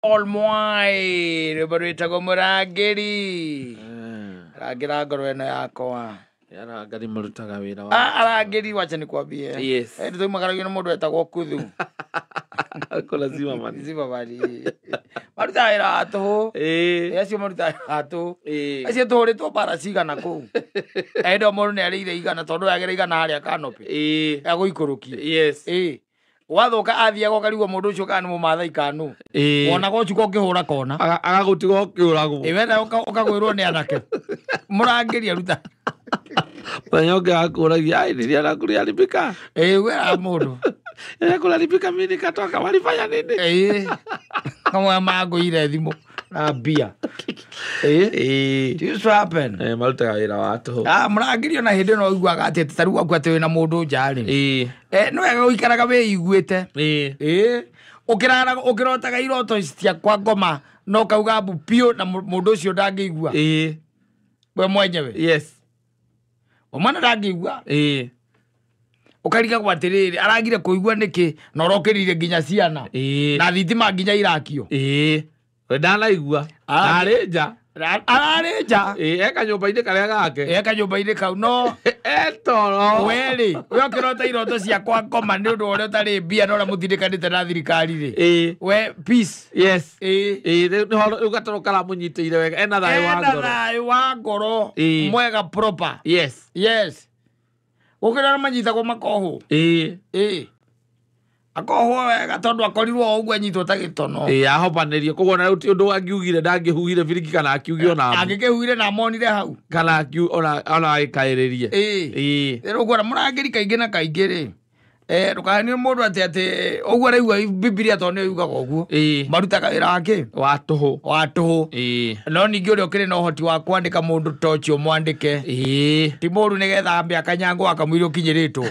Paul Mwai rwĩmbo rwĩtagwo mũrangĩri rangĩra ngoro ĩno yakwa. Arangari marutaga wĩra wa Ah, arangĩri wacha nikwambie. Yes. Eh, tũimagaragio nĩ mũndũ wetagwo kuthu. Kuna Zimmerman. Zimmerman. Marutaga wĩra wa tũhũ. Eh. Acio marutaga wĩra wa tũhũ. Eh. Acio tũhũrĩtwo bara cigana kũu. Hĩndĩ ĩyo mũndũ nĩarĩire igana tondũ agĩra igana harĩa canopy. Eh. Agũikũrũkie. Yes. Ĩĩ. Gwathuka athiaga ũkarigwo mũndũ ũcio kana nĩ mũmathai kana nũ. Eh. Wonaga ũcuka ũkĩhũra kona. Agagũtiga ũkĩũragwo. Ĩ wenda ũkagwĩrwo nĩ anake. Mũrangĩri aruta. Mũthenya ũngĩ akũragia, ai niliona kuliharibika. Ĩ wĩraga mũndũ. Ile kuliharibika mimi nikatoka, walifanya nini? Ĩ. Kamwe mangũire thimũ na mbia. Ĩ. Eh. It used to happen. Eh, marutaga wĩra wa tũhũ. Ah, mũrangĩri ona hĩndĩ ĩno ũiguaga atĩ ta rĩu waku atĩ wĩna mũndũ nja rĩ. Eh. Eh, nĩ wega ũikaraga wĩiguĩte. Eh. Ĩ. Ũkĩrara ũkĩrotaga iroto cia kwa ngoma no kauga mbu piũ na mũndũ ũcio ndangĩigua. Eh. We mwenyewe. Yes. We mwana ndangĩigua. Eh. Ũkarigagwo atĩrĩrĩ aragire kũigua nĩkĩ na ũrokĩrire nginya ciana. Eh. Na thitima nginya irakio. Eh. We ndanaigua. Ah. Arĩ nja. Ararĩ nja. Eh, e kanyũmba-inĩ karĩa gake. E kanyũmba-inĩ kau no E toro. we-rĩ we ũkĩrota iroto cia kwa ngoma nĩ ũndũ wa ũrĩa ũtarĩ mbia na ũrĩa mũtindĩkanĩte na thirikari rĩ. Eh. We peace. Yes. Ĩ. Ĩ rĩu nĩho rĩu gatoro karamũnyitĩire wega ena thayũ wa Ena ngoro. thayũ wa ngoro Ĩ. mwega proper. Yes. Yes. Gũkĩra arĩa manyitagwo makohwo. Ĩ. Ĩ. Akohwo wega tondũ akorirwo o ũguo anyitwo ta gĩtono. Ĩ ahobanĩrio koguo na rĩu ti ũndũ angiugire ndangĩhuhire biringi kana akiuge ona mbu. Angĩkĩhuire na amonire hau. Kana ona agĩkaĩrĩrie. Ĩ. Ĩ. Rĩu ũguo mũrangĩri kaingĩ na kaingĩ rĩ. Eh, ndũkahenio mũndũ atĩ atĩ ũguo araigua Bibilia tondũ nĩyo yugaga ũguo. Ĩ. Marutaga wĩra wa kĩ? Wa tũhũ. Wa tũhũ. Ĩ. No ningĩ ũrĩa ũkĩrĩ na ũhoti wa kwandĩka mũndũ ta ũcio mwandĩke. Ĩ. Ti mũru nĩgetha ambe akanyangwo akamwĩra ũkinyĩrĩtwo.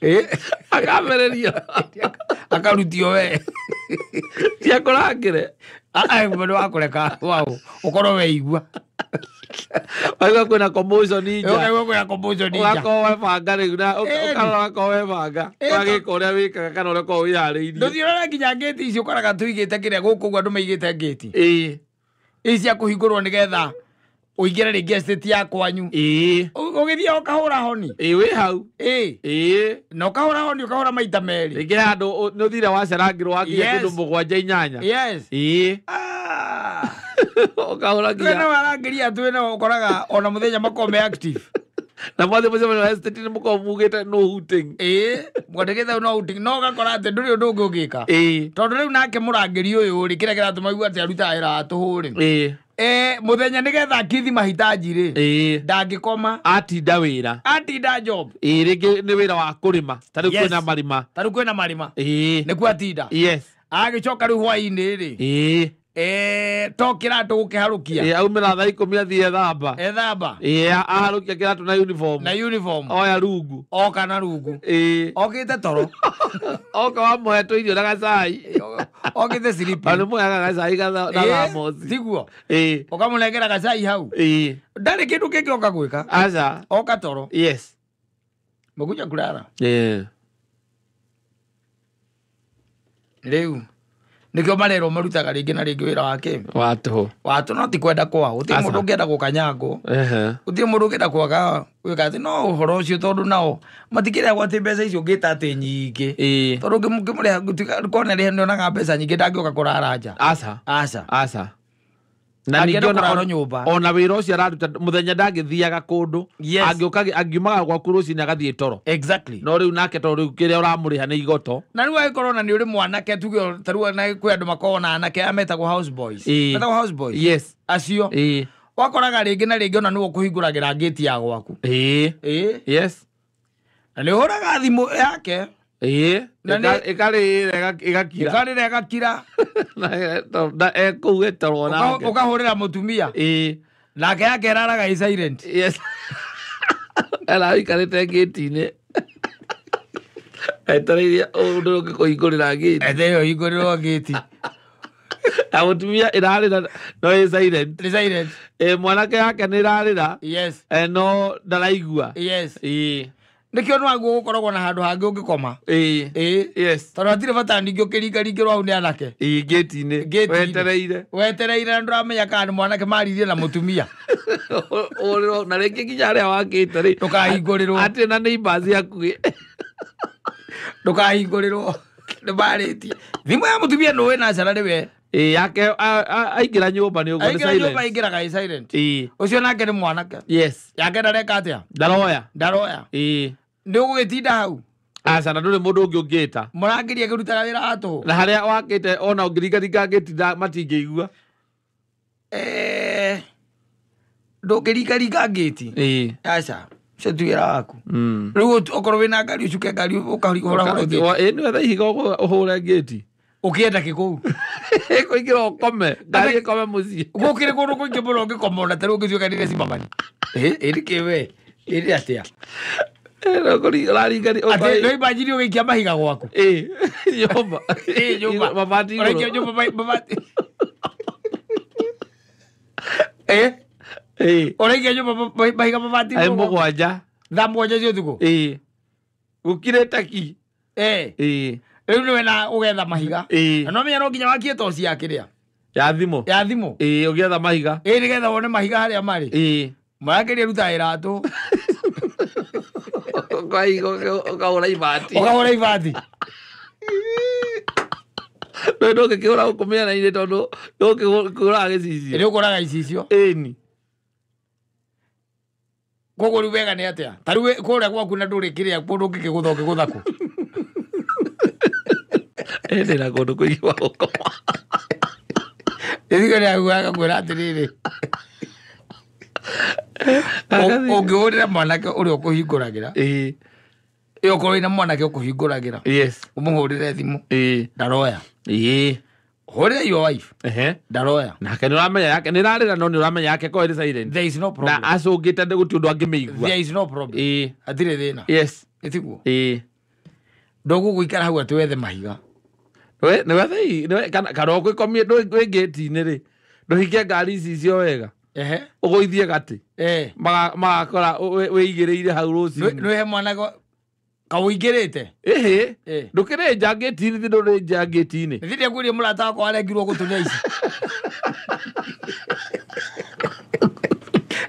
Ĩ. Akambĩrĩrio. Akarutio we. Ti akũrangĩre. Mũndũ wa kũreka waũ ũkorwo weigua. Waigua kwĩna commotion nja. Ũkaigua kwĩna commotion nja. Ũgakorwo webanga rĩu na Ĩni. ũkarora ũgakorwo webanga. Ĩni. Ũgagĩka ũrĩa wĩkaga kana ũrĩa ũkoragwo wĩharĩirie. Ndũthiĩ ũrore nginya ngĩti icio ũkoraga tũigĩte kĩrĩa gũkũ ũguo andũ maigĩte ngĩti. Ĩ. Ici cia kũhingũrwo nĩgetha ũingĩre rĩngĩ estate ya kwanyu. Ĩ. Ũgĩthiĩ ũkahũra honi. Ĩ wĩ hau. Ĩ. Ĩ. Na ũkahũra honi ũkahũra maita merĩ. Rĩngĩ handũ nĩ ũthire wacerangĩrwo wakinya Yes. kĩndũ mũgwanja inyanya. Yes. Ĩ. Ah. Ũkahũra Twĩna nginya. warangĩria twĩna ũkoraga ona mũthenya makoragwo me active. Na mwathiĩ mũcemanio wa estate nĩ mũkoragwo mugĩte no hooting. Ĩ. Mwandĩkĩte no outing no ũgakora atĩ ndũrĩ ũndũ ũngĩ ũngĩka. Ĩ. Tondũ rĩu nake mũrangĩri ũyũ rĩ kĩrĩa kĩratũma igue atĩ arutaga wĩra wa tũhũ rĩ. Ĩ. Eh, mũthenya nĩgetha akithi mahitaji rĩ. Ĩ. Ndangĩkoma. Atinda wĩra. Atinda job. Ĩ rĩngĩ nĩ wĩra wa kũrĩma. Ta rĩu Yes. kwĩna marima. Ta rĩu kwĩna marima. Ĩ. Nĩkuo atinda. Yes. Agĩcoka rĩu hwaĩ-inĩ rĩ. Ĩ. Eh, to kĩratũ gũkĩharũkia. Ĩ aumĩra thaa ikũmi athiĩ ethamba. Ethamba. Ĩ aharũkia kĩratũ na uniform. Na uniform. Oya rungu. Oka na rungu. Ĩ. Okĩte toro. Oka wamũhe tũirio na gacai. Okĩte sleeping. Na nĩ mũheaga gacai na thamosi. Tiguo. Ĩ. Ũkamũnengera gacai hau. Ĩ. Ndarĩ kĩndũ kĩngĩ oka gwĩka. Aca. Oka toro. Yes. Mũkuja kulala. Ĩ. Rĩu nĩkĩo marerwo marutaga rĩngĩ na rĩngĩ wĩra wa kĩ Wa tũhũ. watũ no ti kwenda kwao gũtirĩ Aca. mũndũ ũngĩenda gũkanyangwo Ehe. gũtirĩ mũndũ ũngĩenda kwaga gwĩka atĩ no ũhoro ũcio tondũ nao matikĩrehagwo atĩ mbeca icio ũngĩta atĩ nyingĩ Ĩ. tondũ ũngĩmũrĩha kona rĩha nĩonaga mbeca nyingĩ ndangĩũka kũrara nja Aca. aca Aca. Na Angĩenda ningĩ ona- kũrarwo nyũmba. ona wĩra ũcio araruta mũthenya ndangĩthiaga kũndũ. Yes. Angĩũka angiumaga gwaku rũcinĩ agathiĩ toro. Exactly. No rĩu nake tondũ rĩu kĩrĩa ũramũrĩha nĩ igoto. Na rĩu angĩkorwo na nĩ ũrĩ mwanake tuge ta rĩu na kwĩ andũ makoragwo na anake aya metagwo house boys. Ĩ. Metagwo house boys. Yes. Acio. Ĩ. Wakoraga rĩngĩ na rĩngĩ ona nĩwe ũkũhingũragĩra ngĩti ya gwaku. Ĩ. Ĩ. Yes. Na nĩ ũhũraga thimũ yake. Ĩ. Na nĩ- Ĩkarĩra ĩgakira. Ĩkarĩra ĩgakira. Na ekũu ĩtorwo nake. Ũkahũrĩra mũtumia. Ĩ. Nake yake ĩraraga ĩ silent. Yes. Araikarĩte ngĩti-inĩ. Etereire ũndũ ũngĩ kũhingũrĩra ngĩti. Etereire ũhingũrĩrwo ngĩti. Na mũtumia ĩrarĩra no ĩ silent. Nĩ silent. Ĩ mwanake yake nĩ ĩrarĩra. Yes. No ndaraigua. Yes. Ĩ. Nĩkĩo nĩwaguo gũkoragwo na handũ hangĩ ũngĩkoma. Ĩĩ. Ĩĩ. Yes. Tondũ hatirĩ bata ningĩ ũkĩringaringĩrwo hau nĩ anake. Ĩĩ, ngĩti-inĩ. Ngĩti-inĩ. Wetereire. Wetereire na ndũramenya kana nĩ mwanake maririe na mũtumia. Ũrĩrwo na rĩngĩ nginya harĩa wakĩte rĩ. Ndũkahingũrĩrwo. Atĩ na neighbors hakuhĩ. Ndũkahingũrĩrwo. Nĩ marĩtie. Thimũ ya mũtumia nũĩ na cara nĩwe. Ĩĩ, yake aingĩra nyũmba nĩ ũguo nĩ Aingĩra nyũmba silent. aingĩraga ĩ silent. Ĩĩ. Ũcio nake nĩ mwanake. Yes. Yake ndareka atĩa? Ndaroya. Ndaroya. Ĩĩ. Nĩ ũgũgĩtinda hau. Aca na ndũrĩ mũndũ ũngĩ ũngĩta. Mũrangĩri akĩrutaga wĩra wa tũhũ. Na harĩa wakĩte ona ũngĩringaringa ngĩti matingĩigua. Ndũngĩringaringa ngĩti. Ĩĩ. Aca. Ũcio ti wĩra waku. Mm. Rĩu okorwo wĩna ngari ũcuke ngari ũkahũrahũra ngĩti. Ĩĩ, nĩ wetha ihiga ũhũre ngĩti. Ũkĩenda kĩ kũu? Kũingĩra ũkome. Ngari ĩkome mũciĩ. Gũkĩrĩ kũndũ kũingĩ mũno ũngĩkoma ona ta rĩu ũngĩtuĩka nĩ gĩcimamani. Ĩ nĩkĩ we? Ĩ nĩ atĩa? Ũraringari Atĩ no imagine ũgĩikia mahiga gwaku. Ĩĩ, nyũmba. Ĩ nyũmba. Mabati igũrũ. Ũraikia nyũmba mabati. Ĩ? Ĩĩ. Ũraikia nyũmba mahiga mabati Aĩ igũrũ gwaku. mũgwanja. Thaa mũgwanja cia ũtukũ. Ĩĩ. Gũkirĩte ki. Ĩ. Ĩĩ. Rĩu nĩwe na ũgetha mahiga. Ĩĩ. Na no menya no nginya wakie toci ya kĩrĩa. Ya thimũ. Ya thimũ. Ĩĩ, ũgĩetha mahiga. Ĩ nĩgetha wone mahiga harĩa marĩ. Ĩĩ. Mũrangĩri arutaga wĩra tũ. Ũkahũra ibati. Ũkahũra ibati. Ndũĩ ndũngĩkĩhũra gũkũ mĩena-inĩ tondũ ndũngĩkĩhũraga gĩcicio. Nĩ ũkoraga icicio. Ĩni. Koguo rĩu wega nĩ atĩa? Ta rĩu kũrĩa gwaku na ndũrĩ kĩrĩa kũndũ ũngĩkĩgũtha ũngĩgũtha kũ? Ĩ ndĩna kũndũ kũingĩ gwa gũkoma. Ĩthiga nĩ agakwĩra atĩrĩrĩ. Ũngĩhũrĩra mwanake ũrĩa ũkũhingũragĩra. Ĩĩ. Ĩ okorwo wĩna mwanake ũkũhingũragĩra. Yes. Ũmũhũrĩre thimũ. Ĩĩ. Ndaroya. Ĩĩ. Hũrĩra your wife. Ehe. Ndaroya. Nake nĩ ũramenya yake nĩ ĩrarĩra no nĩ ũramenya yake ko ĩrĩ silent. There is no Na problem. acũngĩte nĩ gũtirĩ ũndũ angĩmĩigua. There is no problem. Ĩĩ. Hatirĩ thĩna. Yes. Ĩtiguo. Ĩĩ. Ndũgũgũikara hau atĩ wethe mahiga. Nĩ wethe kana ũgĩkomie wĩ ngĩti-inĩ rĩ ndũhinge ngari icicio wega. Ehe. Ũgũithie gatĩ. Eh. Magakora wĩigĩrĩire hau rũcinĩ. Nĩ he mwanake kawũingĩrĩte. Ĩhĩ. Ĩ. Ndũkĩrĩ nja ngĩti-inĩ thi ndũrĩ nja ngĩti-inĩ. Nĩ thĩrĩa ngwĩrie mũrata wakwa arengirwo gũtũ nĩ aici.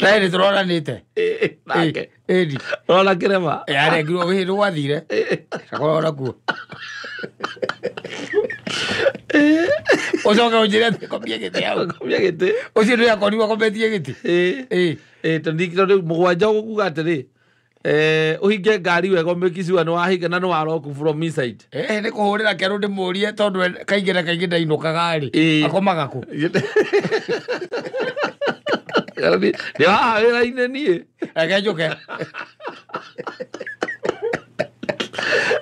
Na nĩ tũronanĩte. Ĩĩ, nake. Ĩni. Ũrona kĩrema. Arengirwo wĩ nĩ gwathire. Akorwo kuo. Ũcoke ũnjĩre atĩ komie gĩtĩ hau. Komia gĩtĩ. Ũcio nĩ akorirwo akometie gĩtĩ. Ĩĩ. Ĩĩ. Ĩĩ, tondũ rĩu mũgwanja ũgũkuga atĩrĩ ũhinge ngari wega ũmĩki sure nĩ wahinga na nĩ waroku from inside. Nĩ kũhũrĩra kerũ ndĩmũrie tondũ kaingĩ na kaingĩ ndainũkaga rĩ. Ĩĩ. Akomaga kũ? Nĩ haha wĩra-inĩ niĩ. Reke njũke.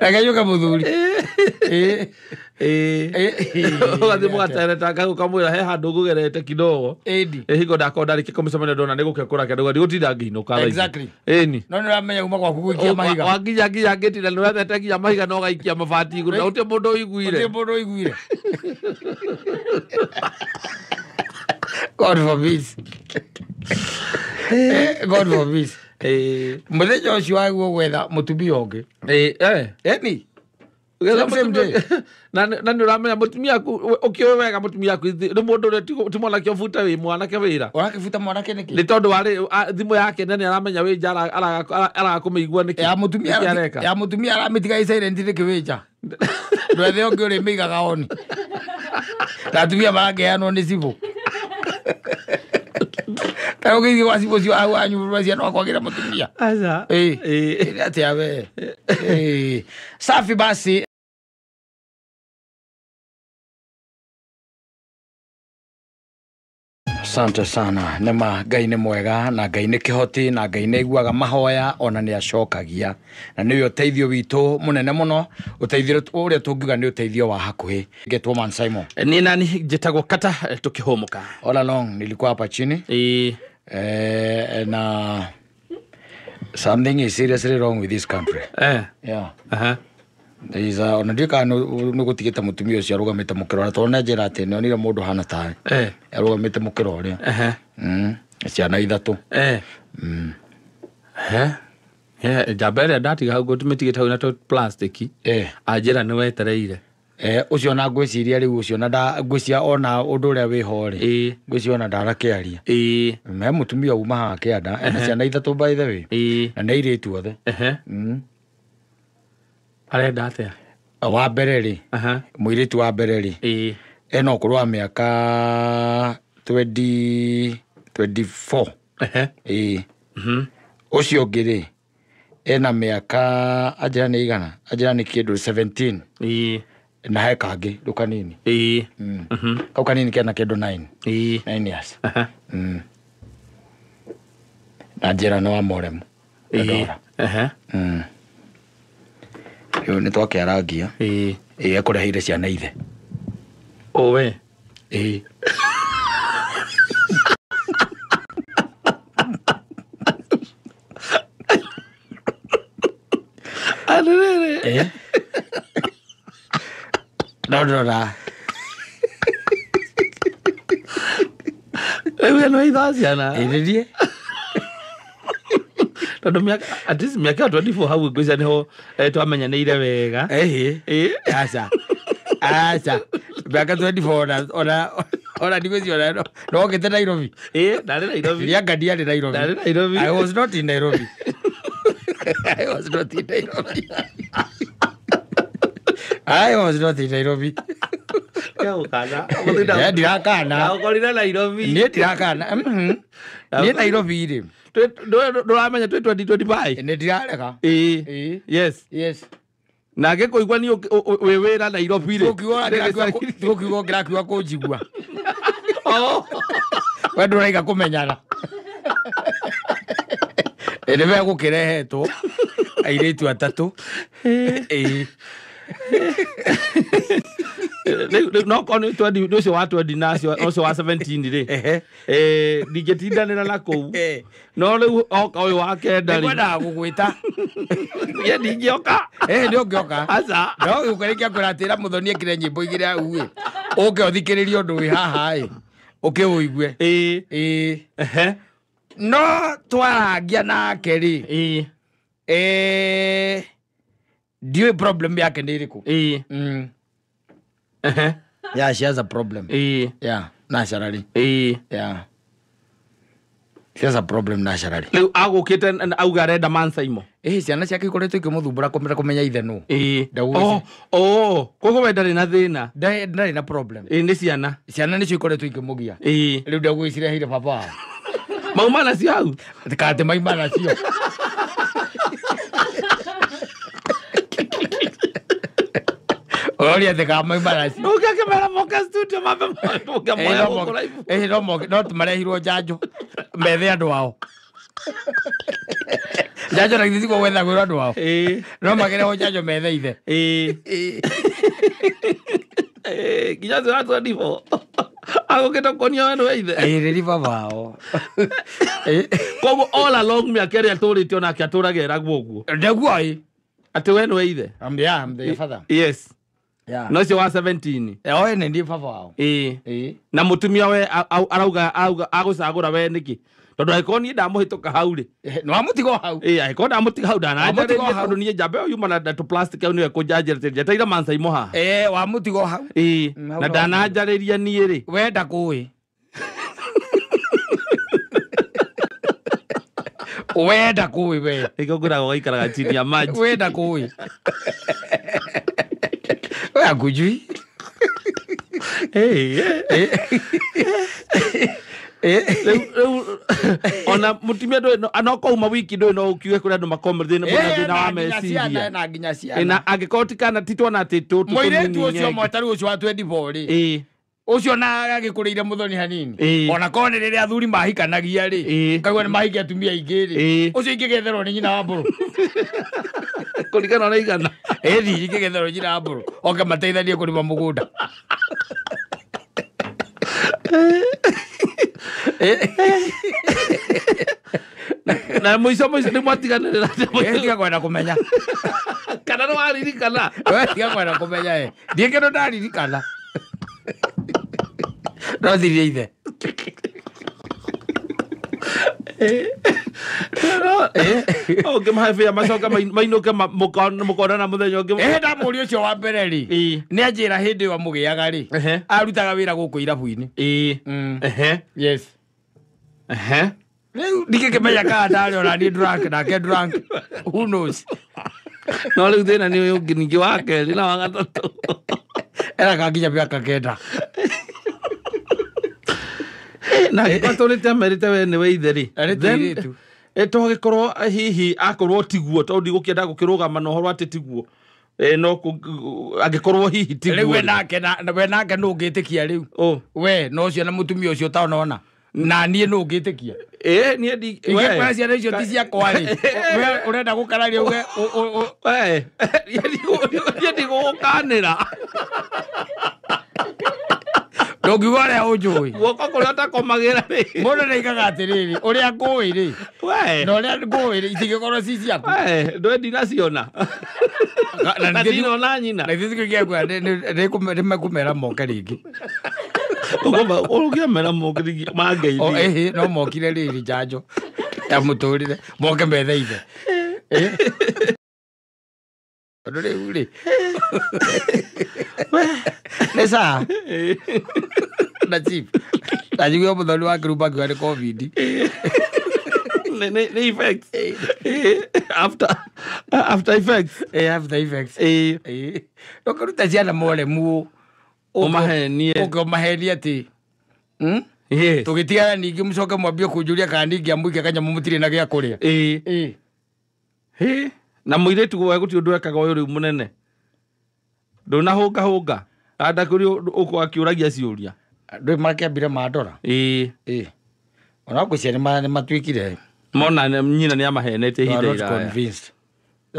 Reke njũke mũthuri. Ĩĩ. Ĩĩ. Ĩĩ. Ũgathiĩ mũgateretanga ũkamwĩra he handũ ngũgerete kidogo. Ĩni. Ĩ hingo ndakorwo ndarĩkia kũmĩcemanio ndona nĩ gũkĩa kũrakĩa ndauga ndigũtinda ngĩinũka thaa ici. Exactly. Ĩni. No nĩ ũramenya uma gwaku gũikia mahiga. Wakinya nginya ngĩti na nĩwethete nginya mahiga na ũgaikia mabati igũrũ na gũtirĩ mũndũ ũiguire. Gũtirĩ mũndũ ũiguire. God forbid. God forbid. Ĩĩ. Mũthenya ũcio waguo gwetha mũtumia ũngĩ. Ĩĩ, eh. Ĩni. Ũgetha Same mũtumia- na nĩ ũramenya mũtumia aku ũkĩũĩ wega mũtumia aku nĩ mũndũ ũrĩa ti mwanake ũbute wĩ mwanake wĩra. Ũrakĩbuta mwanake nĩkĩ? Nĩ tondũ warĩ thimũ yake na nĩ aramenya wĩ nja araga kũmĩigua nĩkĩ. Ya mũtumia Nĩkĩ areka. ya mũtumia aramĩtiga ĩ silent nĩkĩ wĩ nja? Ndwethe ũngĩ ũrĩmĩigaga on. Na atumia marakĩheanwo nĩ cibũ. Ta ũgĩthiĩ gwa cibũ ũcio hau wanyu rwa ciana wakwagĩra mũtumia. Aca. Ĩĩ. Ĩĩ. Ĩ atĩa we? Ĩĩ. Safi basi. Asante sana. Nĩma Ngai nĩ mwega na Ngai nĩ kĩhoti na Ngai nĩ aiguaga mahoya ona nĩ acokagia na nĩwe ũteithio witũ mũnene mũno, ũteithio ũrĩa tũngiuga nĩ ũteithio wa hakuhĩ. Ngetwo Man Simon. Niĩ nani njĩtagwo Kata tũkĩhũmũka. All along nilikuwa hapa chini. Ĩĩ. Na something is seriously wrong with this country. Yeah. Aha. There is a, ona ndiũĩ kana nĩ gũtigĩte mũtumia ũcio arũgamĩte mũkĩra ũrĩa, tondũ nĩ anjĩra atĩ nĩ onire mũndũ hana tawe. Arũgamĩte mũkĩra ũrĩa. Ciana ithatũ. Njamba ĩrĩa ndatiga hau ngũmĩtigĩte hau na tũ plastic anjĩra nĩ wetereire. Ũcio na ngwĩciria rĩu ũcio na ngwĩciria ona ũndũ ũrĩa wĩho rĩ, ngwĩciria ona ndarakĩaria. Me mũtumia uma haha kĩanda ena ciana 3 by the way. Na nĩ airĩtu othe. Arenda atĩa? Wa mbere rĩ, mũirĩtu wa mbere rĩ, ena ũkũrũ wa mĩaka 24. Ũcio ũngĩ rĩ, ena mĩaka anjĩra nĩ igana, anjĩra nĩ kĩndũ 17. Na he kangĩ rĩu kanini. Kau kanini kena kĩndũ 9. 9 years. Na njĩra nĩ wa Moremu. Ndora. Rĩu nĩ twakĩarangia. Ekũreheire ciana ithe. Owe. Atĩrĩrĩ. No ndora. Rĩu ĩno itha ciana. Ĩrĩrie. Tondũ mĩaka at least mĩaka 24 hau ngwĩciria nĩho twamenyanĩire wega. Aca. Aca. Mĩaka 24 ona ndigwĩciria ona no okĩte Nairobi. Ndarĩ Nairobi. Rĩanga ndiarĩ Nairobi. Ndarĩ Nairobi. I was not in Nairobi. I was not in Nairobi. I was not in Nairobi. Ndirakana. Ndaũkorire Nairobi. Niĩ ndirakana. Niĩ Nairobi rĩ. Ndũramenya twĩ 2025. Nĩ ndirarega. Yes. Yes. Na ngĩkũigua niĩ wĩ wĩra Nairobi rĩ. Tũkiuga ngĩrakiuga kũnjigua. We ndũraiga kũmenyana. Nĩ megũkĩrehetwo airĩtu 3. No korwo nĩ 20 ũcio wa 20 na ũcio wa 17 rĩ, ndingĩtindanĩra na kũu. No rĩu oka ũyũ wa kenda rĩ, Nĩngwendaga gũgwĩta. Niĩ ndingĩoka. Nĩ ũngĩoka. Aca. No gĩũka kwĩra atĩ ĩra Mũthoni ekĩre nyĩmbo igĩrĩ hau ĩ. Ũke ũthikĩrĩrie ũndũ wĩ haha ĩ. Ũke ũigue. No twarangia nake rĩ. Ndiũĩ problem yake nĩ ĩrĩkũ. Yeah, she has a problem. Yeah, naturally. Yeah. She has a problem naturally. Rĩu agũkĩte auga arenda Mansaimo. Ciana ciake ikoretwo ikĩmũthumbũra kũmenya ithe nũ. Koguo we ndarĩ na thĩna. Ndarĩ na problem. Nĩ ciana. Ciana nĩcio ikoretwo ikĩmũgia. Rĩu ndagwĩcireheire baba wao. Mauma nacio hau? Kate mauma nacio. Ũroria atĩ kana mauma nacio. Ũngĩakĩmera moke studio mambe ũngĩamoya gũkũ live. No moke, no marehirwo njanjo methe andũ ao. Njanjo na githĩ tiguo gwethagĩrwo andũ ao. No makĩrehwo njanjo methe ithe. Nginya ũcio wa 24 agũkĩte kuonia we nĩwe ithe. Rĩri baba wao. Koguo all along mĩaka ĩrĩa atũrĩte onake atũraga eragwo ũguo. Ndeguo ĩ. Atĩ we nĩwe ithe. I'm the father. Yes. Yeah. No ũcio wa 17. Oe nĩ ndiĩ baba wao. Na mũtumia we arauga agũcagũra we nĩkĩ? Tondũ angĩkorwo niĩ ndamũhĩtũka hau rĩ. Nĩ wamũtiga hau. Angĩkorwo ndamũtiga hau ndananjarĩria tondũ niĩ njamba ĩyo yuma na tũ plastic hau nĩyo ĩkũnjanjĩra njetereire Mansaimo haha. Wamũtiga hau. Na ndananjarĩria niĩ rĩ. We ndakũĩ. We ndakũĩ we. Nĩkĩo ngwĩraga ũgaikaraga chini ya maji. We ndakũĩ. We akujui. Ona mũtumia ndũĩ no kwauma wiki ndũĩ no ũkiuge kũrĩ andũ makoragwo thĩna wa meciria. Na nginya ciana. Na angĩkorwo ti kana ti twana atĩ tũtũ Mũirĩtu ũcio mwataru ũcio wa 24 rĩ. Ũcio na agĩkũrĩire Mũthoni hanini. Ona korwo nĩ rĩrĩa athuri mahikanagia rĩ. Ũkaigua nĩ mahikia atumia aingĩ rĩ. Ũcio ingĩgetherwo nĩ nyina wa mbũrũ. Kũringana na igana. Ingĩgetherwo nyina wa mbũrũ. Oke mateithanie kũrĩma mũgũnda. Na mũico mũico nĩ mwatiganĩrĩra. Tiga kwenda kũmenya. Kana nĩ waririkana. Tiga kwenda kũmenya. Ndiĩ kĩndũ ndaririkana. No thirie ithe. Ũngĩmahe bĩa macoke mainũke mũkonana mũthenya ũngĩ. Ndamũria ũcio wa mbere rĩ, nĩ anjĩra hĩndĩ ĩyo amũgĩaga rĩ, arutaga wĩra gũkũ irabu-inĩ. Yes. Rĩu ndingĩkĩmenya kana ndarĩ ona niĩ drunk nake drunk. Who knows? No rĩu thĩna nĩ ũyũ ũngĩ ningĩ wa kerĩ na wa gatatũ. Era nginya mĩaka 9. Na angĩkorwo tũrĩte amerite we nĩwe ithe rĩ, togĩkorwo hihi akorwo tiguo, tondũ ndigũkĩenda gũkĩrũgama na ũhoro atĩ tiguo. No angĩkorwo hihi tiguo. Rĩu we nake nũ ũngĩtĩkia rĩu? We na ũcio na mũtumia ũcio ũtanona. Na niĩ nũ ũngĩtĩkia? Niĩ ndi ingĩkora ciana icio ti ciakwa rĩ, we ũrenda gũkararia uge we niĩ ndigũgũkanĩra. Ndũngiuga ũrĩa ũnjũĩ. Guoko kũrĩa ũtakomagĩra rĩ. Mũndũ nĩaigaga atĩrĩrĩ, ũrĩa ngũĩ rĩ, na ũrĩa ngũĩ rĩ, itingĩkorwo ci ciaku. Ndũĩ ndinaciona. Na ndinona nyina. Na ithuĩ tũkĩgĩa nĩmekũmera moke rĩngĩ. Ũngĩamera moke rĩngĩ mangeithie. No mokire rĩrĩ njanjo ya mũtũrĩre, moke methe ithe. Tondũ rĩu rĩ, nĩ sawa. Na chief ndajigua mũthoni wa kĩrumba akiuga nĩ COVID. Nĩ effects. After effects. After effects. Ndũkĩruta ciana moremu ũmahenie. Ũke ũmahenie atĩ tũgĩtigana ningĩ mũcoke mwambie kũnjũria kana ningĩamũikia kanyamũ mũtirĩ na gĩa kũrĩa. Na mũirĩtu we gũtirĩ ũndũ ekaga ũyũ rĩu mũnene. Ndũnahũngahũnga. Anda kũrĩ ũkũ akĩũragia ciũria. Ndũĩ makĩambire mandora. Ona ngwĩciria nĩmatuĩkire. Mona nyina nĩ amahenete ihinda iraya. They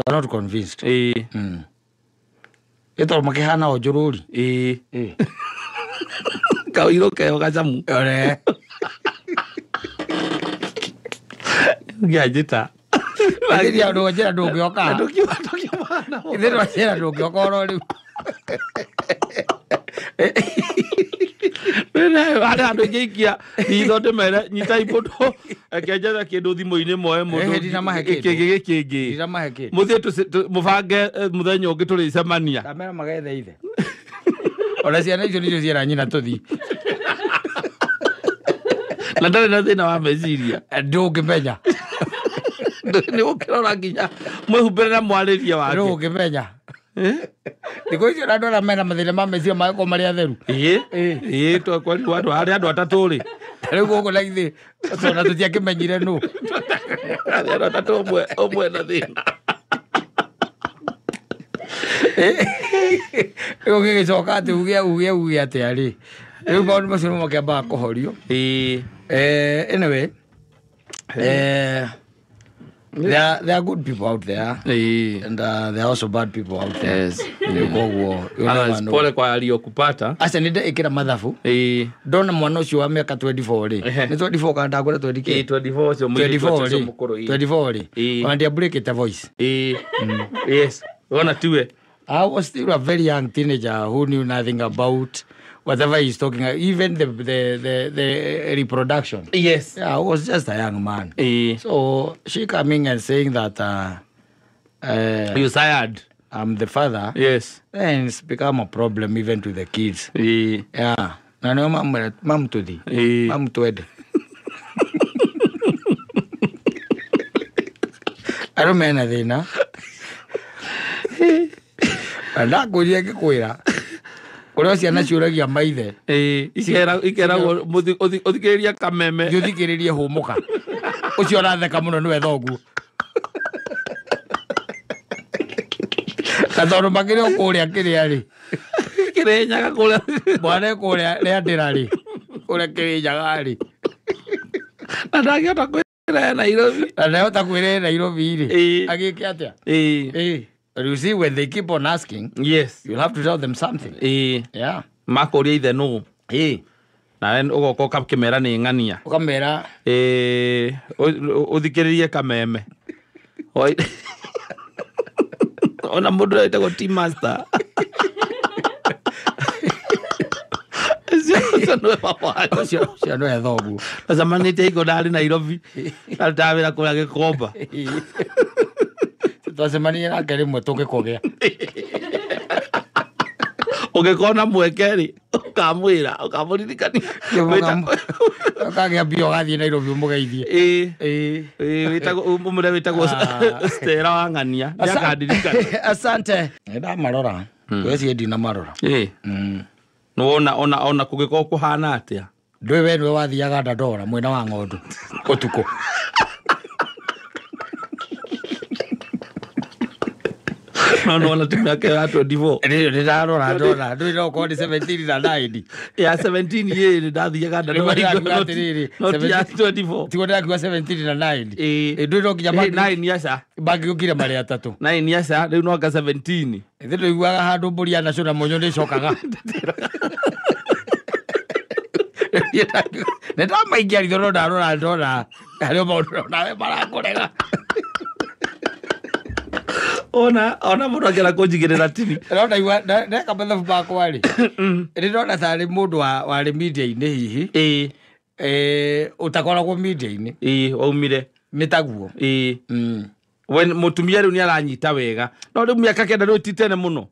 are not convinced. Ĩ tondũ makĩhana o njũrũri. Kaũirũ keho gacamu. Ore. Ngĩanjĩta. Ithe ndũnjĩra ndũngĩoka. Ithe ndũnjĩra ndũngĩoka oro rĩu. Harĩ handũ ingĩikia ritho ndĩmere nyitai mũndũ akenjetha kĩndũ thimũ-inĩ moe mũndũ kĩngĩ gĩkĩngĩ. Mũthiĩ mũbange mũthenya ũngĩ tũrĩcemania. Ndamera magethe ithe. Ona ciana icio nĩcio ciera nyina tũthiĩ. Na ndarĩ na thĩna wa meciria. Ndũngĩmenya. Nĩ ũkĩrora nginya mwĩhumbĩre na mwarĩrie wake. Ndũngĩmenya. Thikũ icio andũ arĩa mena mathĩna ma meciria magĩkorwo marĩ atheru. Ĩĩ twakorirwo andũ harĩ andũ atatũ rĩ. Rĩu gũkũ na ithuĩ ona tũtiakĩmenyire nũ. Harĩ andũ atatũ ũmwe na thĩna. Rĩu ũgĩgĩcoka atĩ uge uge uge atĩa rĩ. Rĩu maũndũ macio nĩmo makĩambaga kũhorio. Anyway, there are good people out there, and there are also bad people out there. Yes. Pole kwa aliyokupata. Aca nĩ ndekĩra mathabu. Ndona mwana ũcio wa mĩaka 24 rĩ. Nĩ 24 kana ndakwĩra 20 24 ũcio mũirĩtu ũcio mũkũrũ. 24 rĩ. Ona ndiambũrĩkĩte voice. Yes. Ona tiwe. I was still a very young teenager who knew nothing about whatever he's talking about, even the reproduction. Yes. Yeah, I was just a young man. So she coming and saying that you tired. I'm the father. Yes. Then it's become a problem even to the kids. Yeah. Na no mam to the. Mam to ed. I don't mean anything. Ndakwĩrire ngĩkwĩra kũrĩa ciana ciũragia maithe. Ikeragwo ũthikĩrĩrie kameme. Ũthikĩrĩrie hũmũka. Ũcio ũratheka mũno nĩwe thoguo. Na tondũ makĩrĩ o kũrĩa kĩrĩa rĩ. Kĩrĩnyaga kũrĩa. Mwana kũrĩa rĩandĩra rĩ. Kũrĩa Kĩrĩnyaga rĩ. Na ndangĩhota kwĩrehe Nairobi. Na ndahota kwĩrehe Nairobi rĩ. Agĩke atĩa? But you see, when they keep on asking, yes, you'll have to tell them something. Yeah. Makũria ithe nũ. Nawe ũgoka ũgakĩmera nĩ ng'ania. Ũkamera. Ũthikĩrĩrie kameme. Ona mũndũ wĩtagwo Tea Master. Ũcio nĩwe baba wanyu. Ũcio nĩwe thoguo. Twacemanĩtie hingo ndarĩ Nairobi. Ndarutaga wĩra kũrĩa Gĩkomba. Twacemanirie nake rĩmwe tũgĩkũgĩa. Ũngĩkorwo na mweke rĩ, ũkamwĩra, ũkamũririkania. Ũkagĩa mbia ũgathiĩ Nairobi ũmũgeithie. Ĩĩ. Ĩĩ, wĩtagwo ũmũre wĩtagwo Stella wa Ng'ania. Nĩakandirikana. Asante. Nĩndamarora. Ngwĩciria ndinamarora. Ĩĩ. Nĩwona ona kũngĩkorwo kũhana atĩa? Ndũĩ we nĩwe wathiaga Dandora mwena wa ng'ondu ũtukũ. No nĩwona ti mĩaka ya 24. Nĩndarora ndona ndũĩ no ũkorwo nĩ 17 na 9. Ya 17 ĩĩ nĩndathiaga Dandora. Rĩu ndĩrakiuga atĩrĩrĩ, No ti ya 24. Tiguo ndĩrakiuga 17 na 9. Ĩĩ. Ndũĩ no nginya 9 aca. Mangĩũkire marĩ atatũ. 9 aca, rĩu no anga 17. Ithuĩ tũiguaga handũ mbũri yanacũna mũnyũ nĩĩcokaga. Nĩndamaingia ritho no ndarora ndona harĩ o maũndũ nawe marakũrega. Ona mũndũ angĩenda kũnjigĩrĩra tini. No ndaigua ndeka mathabu makwa rĩ, nĩndona tarĩ mũndũ warĩ media-inĩ hihi. Ĩĩ. Ũtakoragwo media-inĩ. Ĩĩ, waumire. Nĩ taguo. Ĩĩ. We mũtumia rĩu nĩaranyita wega. No rĩu mĩaka 9 rĩu ti tene mũno.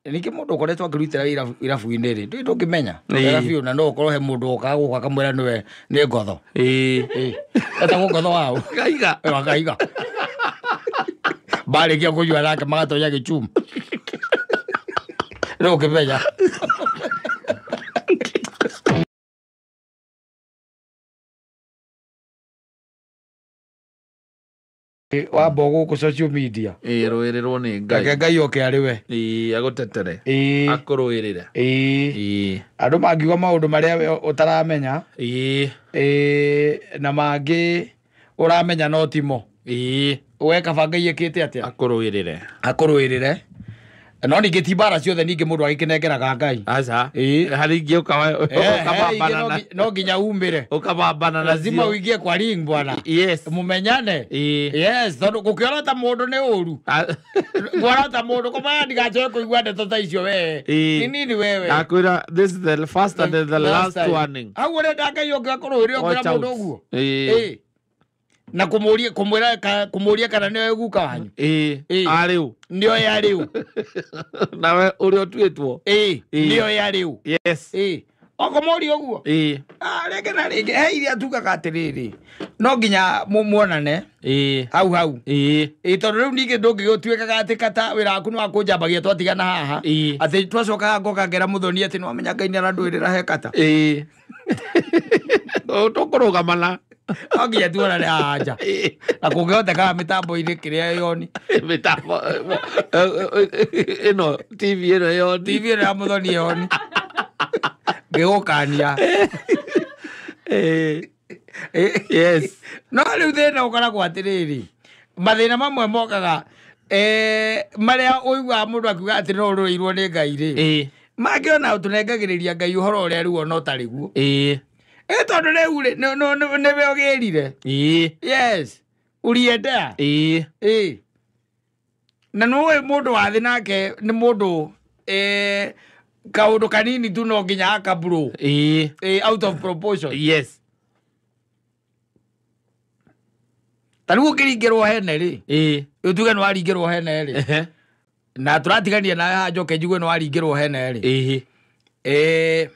Ningĩ mũndũ ũkoretwo akĩrutĩra wĩra irabu-inĩ rĩ, ndũĩ ndũngĩmenya. Wega biũ na no ũkorwo he mũndũ ũkaga gũka akamwĩra nĩwe nĩ ngotho. Ĩĩ. Etagwo ngotho waũ? Kaiga. Wakaiga. Marĩkia kũnyua nake magatonya gĩchuma. No ũkĩmenya. Wamba gũkũ social media. Ĩĩ, rũĩrĩrwo nĩ Ngai. Reke Ngai oke arĩ we. Ĩĩ, agũtetere. Ĩĩ. Akũrũĩrĩre. Ĩĩ. Ĩĩ. Andũ mangiuga maũndũ marĩa we ũtaramenya. Ĩĩ. Ĩĩ, na mangĩ ũramenya no timo. Ĩĩ. We kaba Ngai ekĩte atĩa? Akũrũĩrĩre. Akũrũĩrĩre. No ningĩ ti mbara ciothe ningĩ mũndũ agĩkĩnengeraga Ngai. Aca. Ĩĩ. Harĩ ingĩ ũkabambana. No nginya umĩre. Ũkabambana nacio. Lazima uingie kwa ring bwana. Yes. Mumenyane. Ĩĩ. Yes, tondũ gũkĩona ta mũndũ nĩ ũru. Ngwona ta mũndũ kũmaya ndigacoke kũigua ndeto ta icio we. Ĩĩ. Ni nini wewe? Nakwĩra this is the first and the last warning. Hau ũrenda Ngai oke akũrũĩrĩre ũkĩra mũndũ ũguo. Ĩĩ. Na kũmũria kũmwĩra kũmũria kana nĩoĩ guka wanyu. Ĩĩ. Arĩu. Nĩoĩ arĩu. Nawe ũrĩa ũtuĩtwo. Ĩĩ. Nĩoĩ arĩu. Yes. Ĩĩ. Okũmũria ũguo. Ĩĩ. Rĩngĩ na rĩngĩ he iria tugaga atĩrĩrĩ. No nginya muonane. Ĩĩ. Hau hau. Ĩĩ. Ĩĩ tondũ rĩu ningĩ ndũngĩgĩtuĩkaga atĩ kata wĩra waku nĩ wa kũnjambagia twatigana haha. Ĩĩ. Atĩ twacokaga ngoka ngera mũthoni atĩ nĩwamenya Ngai nĩarandũĩrĩra he kata. Ĩĩ. Tũkũrũgamana. No nginya tuonane haha nja. Na kũngĩhotekaga mĩtambo-inĩ kĩrĩa yoni. Mĩtambo ĩno TV ĩno yoni. TV ĩno ya mũthoni yoni. Ngĩgũkania. Yes. No rĩu thĩna ũkoragwo atĩrĩrĩ. Mathĩna mamwe mokaga marĩa ũiguaga mũndũ akiuga atĩ no ũrũĩirwo nĩ Ngai rĩ. Mangĩ ona tũnengagĩrĩria Ngai ũhoro ũrĩa rĩu ona ũtarĩ guo. Ĩĩ. Tondũ rĩu rĩ, nĩwe ũgĩrire. Ĩĩ. Yes. Ũriendea. Ĩĩ. Ĩĩ. Na nĩũĩ mũndũ wa thĩ nake nĩ mũndũ kaũndũ kanini tu no nginya akablow. Ĩĩ. Ĩĩ, out of proportion. Yes. Ta rĩu ũkĩringĩrwo hene rĩ. Ĩĩ. Ũtuge nĩwaringĩrwo hene rĩ. Na tũratigania nawe haha njoke njigue nĩwaringĩrwo hene rĩ. Ĩĩ. Ĩĩ.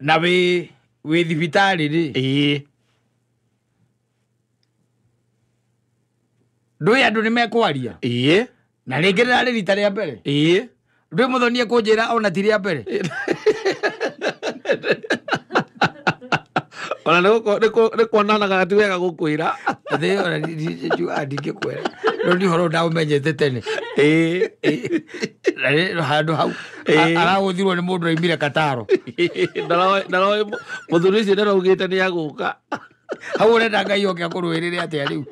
Na wĩ thibitarĩ rĩ. Ĩĩ. Ndũĩ andũ nĩmekwaria. Ĩĩ. Na rĩngĩ rĩrarĩ rita rĩa mbere. Ĩĩ. Ndũĩ mũthoni ekũnjĩra ona ti rĩa mbere. Ona nĩ kuonanaga ti wega gũkwĩra. Thĩ ona njugaga ndingĩkwĩra. No nĩ ũhoro ndaũmenyete tene. Ĩĩ. Na handũ hau aragũthirwo nĩ mũndũ oimire Kataro. Ndaroĩ mũthuri ũcio ndaraugĩte nĩ agũka. Hau ũrenda Ngai oke akũrũĩrĩre atĩa rĩu?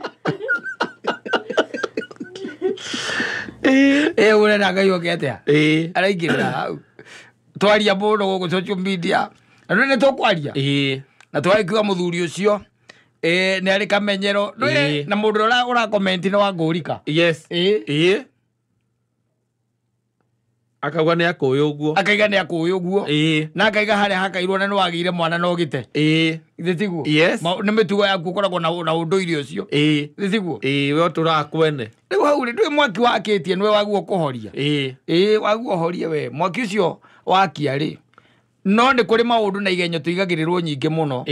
Ĩĩ ũrenda Ngai oke atĩa? Ĩĩ. Araingĩrĩra hau. Twaria mũno gũkũ social media. Na nĩ tũkwaria. Ĩĩ. Na twakiuga mũthuri ũcio nĩ arĩ kamenyero. Na mũndũ ũrĩa ũra comment nĩ wa ngũrika. Yes. Ĩĩ. Ĩĩ. Akauga nĩ akũĩ ũguo. Akaiga nĩ akũĩ ũguo. Na akaiga harĩa hakairwo na nĩ wagĩire mwana no gĩte. Githĩ tiguo? Yes. Nĩ mĩtugo yaku ũkoragwo na ũndũire ũcio. Githĩ tiguo? We ũtũraga kwene. Rĩu hau rĩ, ndũĩ mwaki wakĩtie nĩwe waguo kũhoria. Waguo ũhorie we. Mwaki ũcio wakia rĩ. No nĩ kũrĩ maũndũ na igenyo tũigagĩrĩrwo nyingĩ mũno.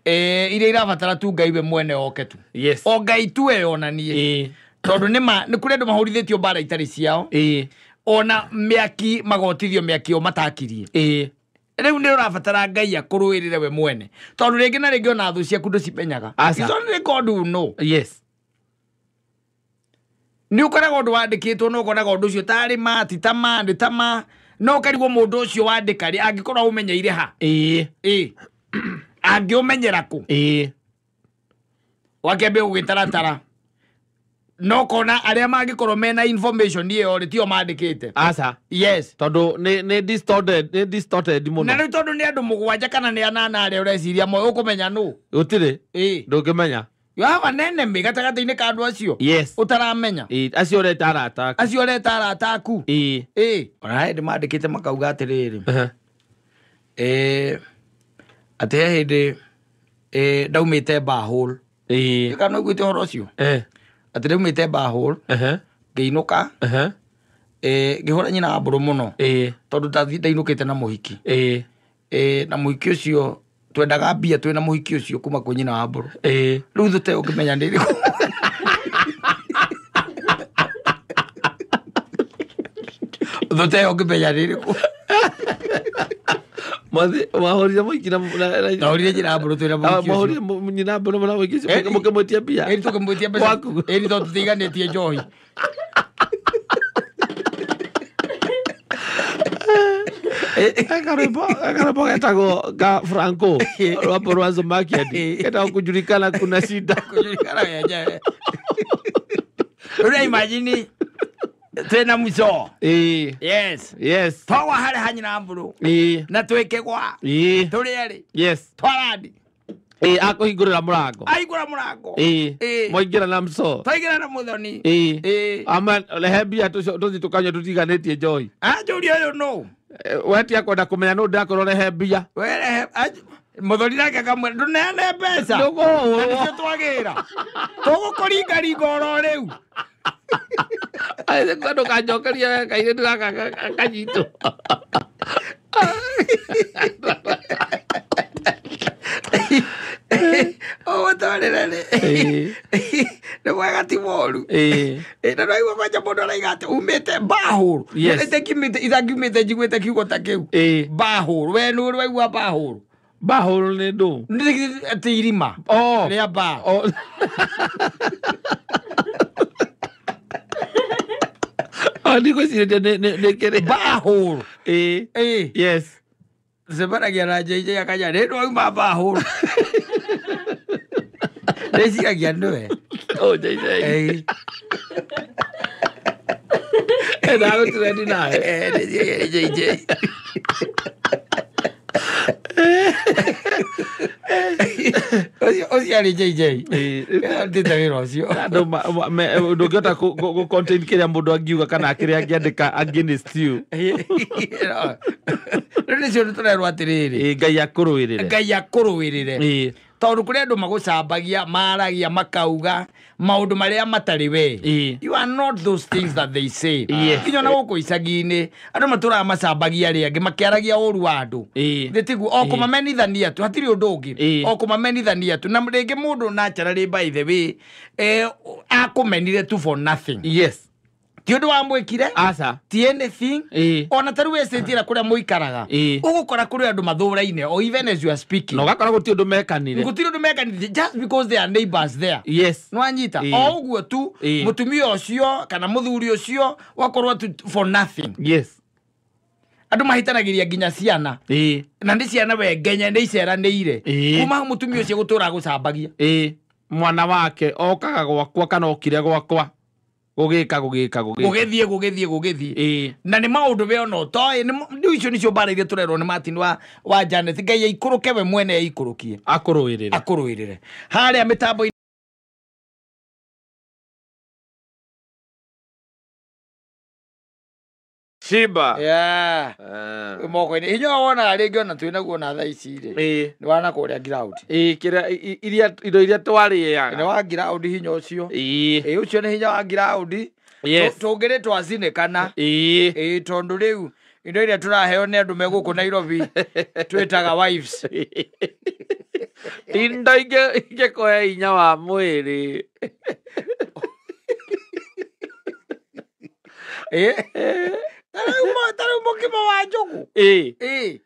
Iria irabatara tu Ngai we mwene oke tu. Yes. O Ngai tu eyonanie. Tondũ nĩ kũrĩ andũ mahũrithĩtio mbara itarĩ ciao. Ona mĩaki magotithio mĩaki o matakirie. Rĩu nĩ ũrabatara Ngai akũrũĩrĩre we mwene. Tondũ rĩngĩ na rĩngĩ ona thũ ciaku ndũcimenyaga. It's only God who know. Yes. Nĩ ũkoraga ũndũ wandĩkĩtwo na ũkonaga ũndũ ũcio tarĩ ma ti ta ma nĩ ta ma no ũkarigwo mũndũ ũcio wandĩka rĩ angĩkorwo ũmenyeire ha. Angĩũmenyera kũ. Wakĩambia gũgĩtaratara. No kona arĩa mangĩkorwo mena information ĩyo rĩ tio mandĩkĩte. Aca. Yes. Tondũ nĩ distorted, nĩ distorted mũno. Na rĩu tondũ nĩ andũ mũgwanja kana nĩ anana arĩa ũreciria moĩ ũkũmenya nũ? Gũtirĩ. Ndũngĩmenya. You have an enemy gatagatĩ-inĩ ka andũ acio. Yes. Ũtaramenya. Acio ũreta arata aku. Acio ũreta arata aku. Ona hĩndĩ mandĩkĩte makauga atĩrĩrĩ. Atĩ he hĩndĩ ndaumĩte bahũl. Kana ũiguĩte ũhoro ũcio? Atĩ ndaumĩte bahũl. Ngĩinũka. Ngĩhũra nyina wa mbũrũ mũno. Tondũ ndainũkĩte na mũhiki. Na mũhiki ũcio twendaga mbia twĩna mũhiki ũcio kuma kwĩ nyina wa mbũrũ. Rĩu thũ te ũngĩmenya nĩ ĩrĩkũ. Thũ te ũngĩmenya nĩ ĩrĩkũ. Mahũrire mũhiki na Ndahũrire nyina wa mbũrũ twĩna mũhiki ũcio. Mahũrire nyina wa mbũrũ na mũhiki ũcio mũkĩmwĩtia mbia. Ĩni tũkĩmwĩtia mbeca. Ĩni tondũ tũtiganĩtie njohi. Akarwĩmbo getagwo ka Franco rwambo rwa Zomakiadi getagwo kujulikana kuna shida. Kujulikana wenyewe. Ũrĩa imagine twĩna mũco. Yes. Yes. Twagwa harĩa ha nyina wa mbũrũ. Na twĩkĩgwa. Tũrĩ erĩ. Yes. Twarandi. Akũhingũrĩra mũrango. Ahingũra mũrango. Mwaingĩra na mco. Twaingĩra na mũthoni. Ama rehe mbia tũthiĩ tũkanyue tũtiganĩtie njohi. Anjũria ũyũ nũ? We ti akwenda kũmenya nũ ndĩrakorwo rehe mbia. We rehe mũthoni nake akamwĩra ndũneane mbeca. Na nĩcio twagĩra. Tũgũkũringaringa oro rĩu. Ndũkanjokerie kairĩtu gaka kanyitwo. Ũgũtwarĩre rĩ. Nĩ mwega ti moru. Na nĩwaigua kwanja mũndũ araiga atĩ umĩte bahũrũ. Ithangiumĩte njiguĩte kiugo ta kĩu. Bahũrũ. We nĩ ũrĩ waigua bahũrũ? Bahũrũ nĩ ndũ? Atĩ irima. Rĩa ba. Ndigwĩcirĩtie nĩ kĩrĩ. Bahũrũ. Yes. Tũcemanagia na JJ akanja nĩ ndwauma bahũrũ. Ndĩciragia nĩwe. JJ. Ndagũtirendi nawe. Ndĩciragia nĩ JJ. Ũcio arĩ JJ. Ndĩte wĩra ũcio. Ndũngĩhota gũ contain kĩrĩa mũndũ angiuga kana kĩrĩa angĩandĩka against you. Rĩu nĩcio tũrerwo atĩrĩrĩ. Ngai akũrũĩrĩre. Ngai akũrũĩrĩre. Tondũ kũrĩ andũ magũcambagia, maragia, makauga maũndũ marĩa matarĩ we. You are not those things that they say. Nginya ona gũkũ icagi-inĩ andũ matũraga macambagia arĩa angĩ makĩaragia ũru wa andũ. Nĩ tiguo o kũmamenithania tu hatirĩ ũndũ ũngĩ. O kũmamenithania tu na rĩngĩ mũndũ naturally by the way akũmenire tu for nothing. Yes. Ti ũndũ wamwĩkire. Aca. Ti anything. Ona ta rĩu estate ĩrĩa kũrĩa mũikaraga. Ũgũkora kũrĩ andũ mathũraine or even as you are speaking. Na ũgakora gũtirĩ ũndũ mekanire. Gũtirĩ ũndũ mekanire just because they are neighbors there. Yes. Nĩwanyita. O ũguo tu mũtumia ũcio kana mũthuri ũcio wakorwo tu for nothing. Yes. Andũ mahitanagĩria nginya ciana. Na nĩ ciana we ngenye nĩ iceranĩire. Kuma mũtumia ũcio gũtũra gũcambagia. Mwana wake okaga gwakwa kana okire gwakwa. Gũgĩka gũgĩthiĩ. Na nĩ maũndũ we ona ũtoĩ rĩu icio nĩcio mbara iria tũrerwo nĩ Martin wa Janet. Ngai aikũrũke we mwene aikũrũkie. Akũrũĩrĩre. Harĩa mĩtambo Shiba. Yeah. Moko-inĩ hinya wonaga rĩngĩ ona twĩ naguo na thaa ici rĩ. Nĩ wa na kũrĩa ground. Kĩrĩa iria indo iria twarĩaga. Nĩ wa ground hinya ũcio. Ĩĩ. Ũcio nĩ hinya wa ground. Yes. Tũngĩrĩ twacinĩkana. Ĩĩ. Tondũ rĩu indo iria tũraheo nĩ andũ me gũkũ Nairobi twĩtaga wives. Indo ingĩkũhe hinya wa mwĩrĩ. Tarĩu mũkimo wa njũgũ.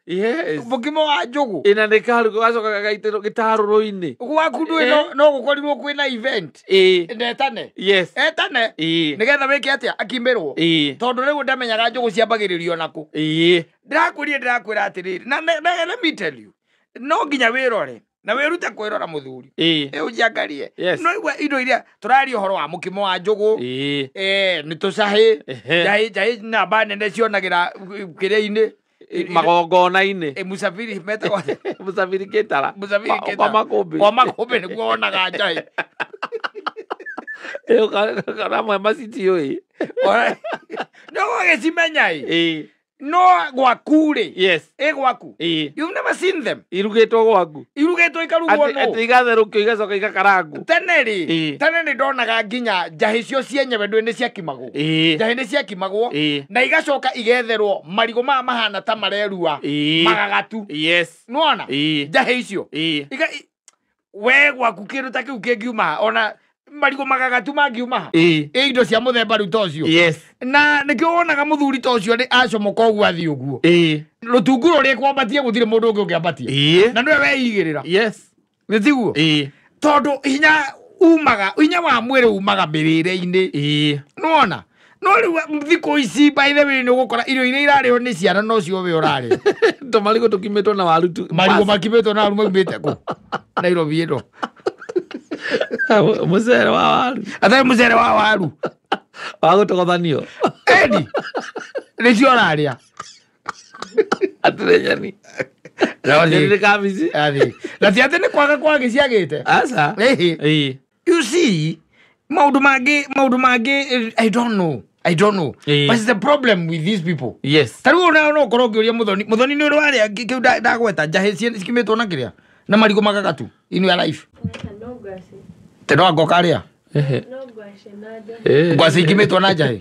Yes. Mũkimo wa njũgũ. Ĩna nĩ karugo gacoka gagaitĩrwo gĩtarũrũ-inĩ. Gwaku ndũĩ no gũkorirwo kwĩna event. Ndetane. Yes. Etane. Nĩgetha wĩke atĩa akimĩrwo. Tondũ rĩu ndamenyaga njũgũ ciambagĩrĩrio nakũ. Ndĩrakwĩra atĩrĩrĩ. Na let me tell you. No nginya wĩrore. Na wĩrute kwĩrora mũthuri. Ũnjiangarie. Yes. No igua indo iria tũraria ũhoro wa mũkimo wa njũgũ. Nĩ tũcahĩ. Njahĩ namba nene cionagĩra kĩrĩa-inĩ. Magongona-inĩ. Musafiri metagwo Musafiri Kĩtara. Musafiri Kĩtara. Kwa makũmbĩ. Kwa makũmbĩ nĩguo wonaga njahĩ. Kana mwema citiũĩ. No ũgĩcimenya ĩ. No gwaku rĩ. Yes. Gwaku. You've never seen them. Irugĩtwo gwaku. Irugĩtwo ikarugwo nũ. Atĩ igatherũkio igacoka igakarangwo. Tene rĩ. Tene nĩ ndonaga nginya njahĩ cio cienyewe ndũĩ nĩ ciakimagwo. Njahĩ nĩ ciakimagwo. Na igacoka igetherwo marigũ maya mahana ta marerua. Magagatu. Yes. Nĩwona? Njahĩ icio. We gwaku kĩndũ ta kĩu kĩngiuma ona marigũ magagatu mangiuma. Indo cia mũthemba rĩu ta ũcio. Yes. Na nĩkĩo wonaga mũthuri ta ũcio nĩ acomoka ũguo athiĩ ũguo. Rũtungu rũrĩa kwambatie gũtirĩ mũndũ ũngĩ ũngĩambatia. Na nĩwe weigĩrĩra. Yes. Nĩ tiguo? Tondũ hinya umaga, hinya wa mwĩrĩ umaga mĩrĩre-inĩ. Nĩwona? No rĩu thikũ ici by the way nĩ ũgũkora irio iria irarĩo nĩ ciana no cio we ũrarĩa. Tũmarigũ tũkimĩtwo na waru tu. Marigũ makimĩtwo na waru maumĩte kũ? Nairobi ĩno. Mũcere wa waru. Atarĩ mũcere wa waru. Wa gũtogothanio. Eni. Nĩcio ũrarĩa. Atĩrĩ nyeni. Nyeni nĩ kabici. Na ti atĩ nĩ kwaga kwagĩ ciagĩte. Aca. You see, maũndũ mangĩ, I don't know. But it's the problem with these people. Yes. Ta rĩu ona no ũkorwo ũngĩũria Mũthoni. Mũthoni nĩ ũrĩ warĩa kĩu ndagweta njahĩ cikimĩtwo na kĩrĩa? Na marigũ magagatu in your life. Te no ngoka rĩa? No ngwacĩ na njahĩ. Ngwacĩ ikimĩtwo na njahĩ?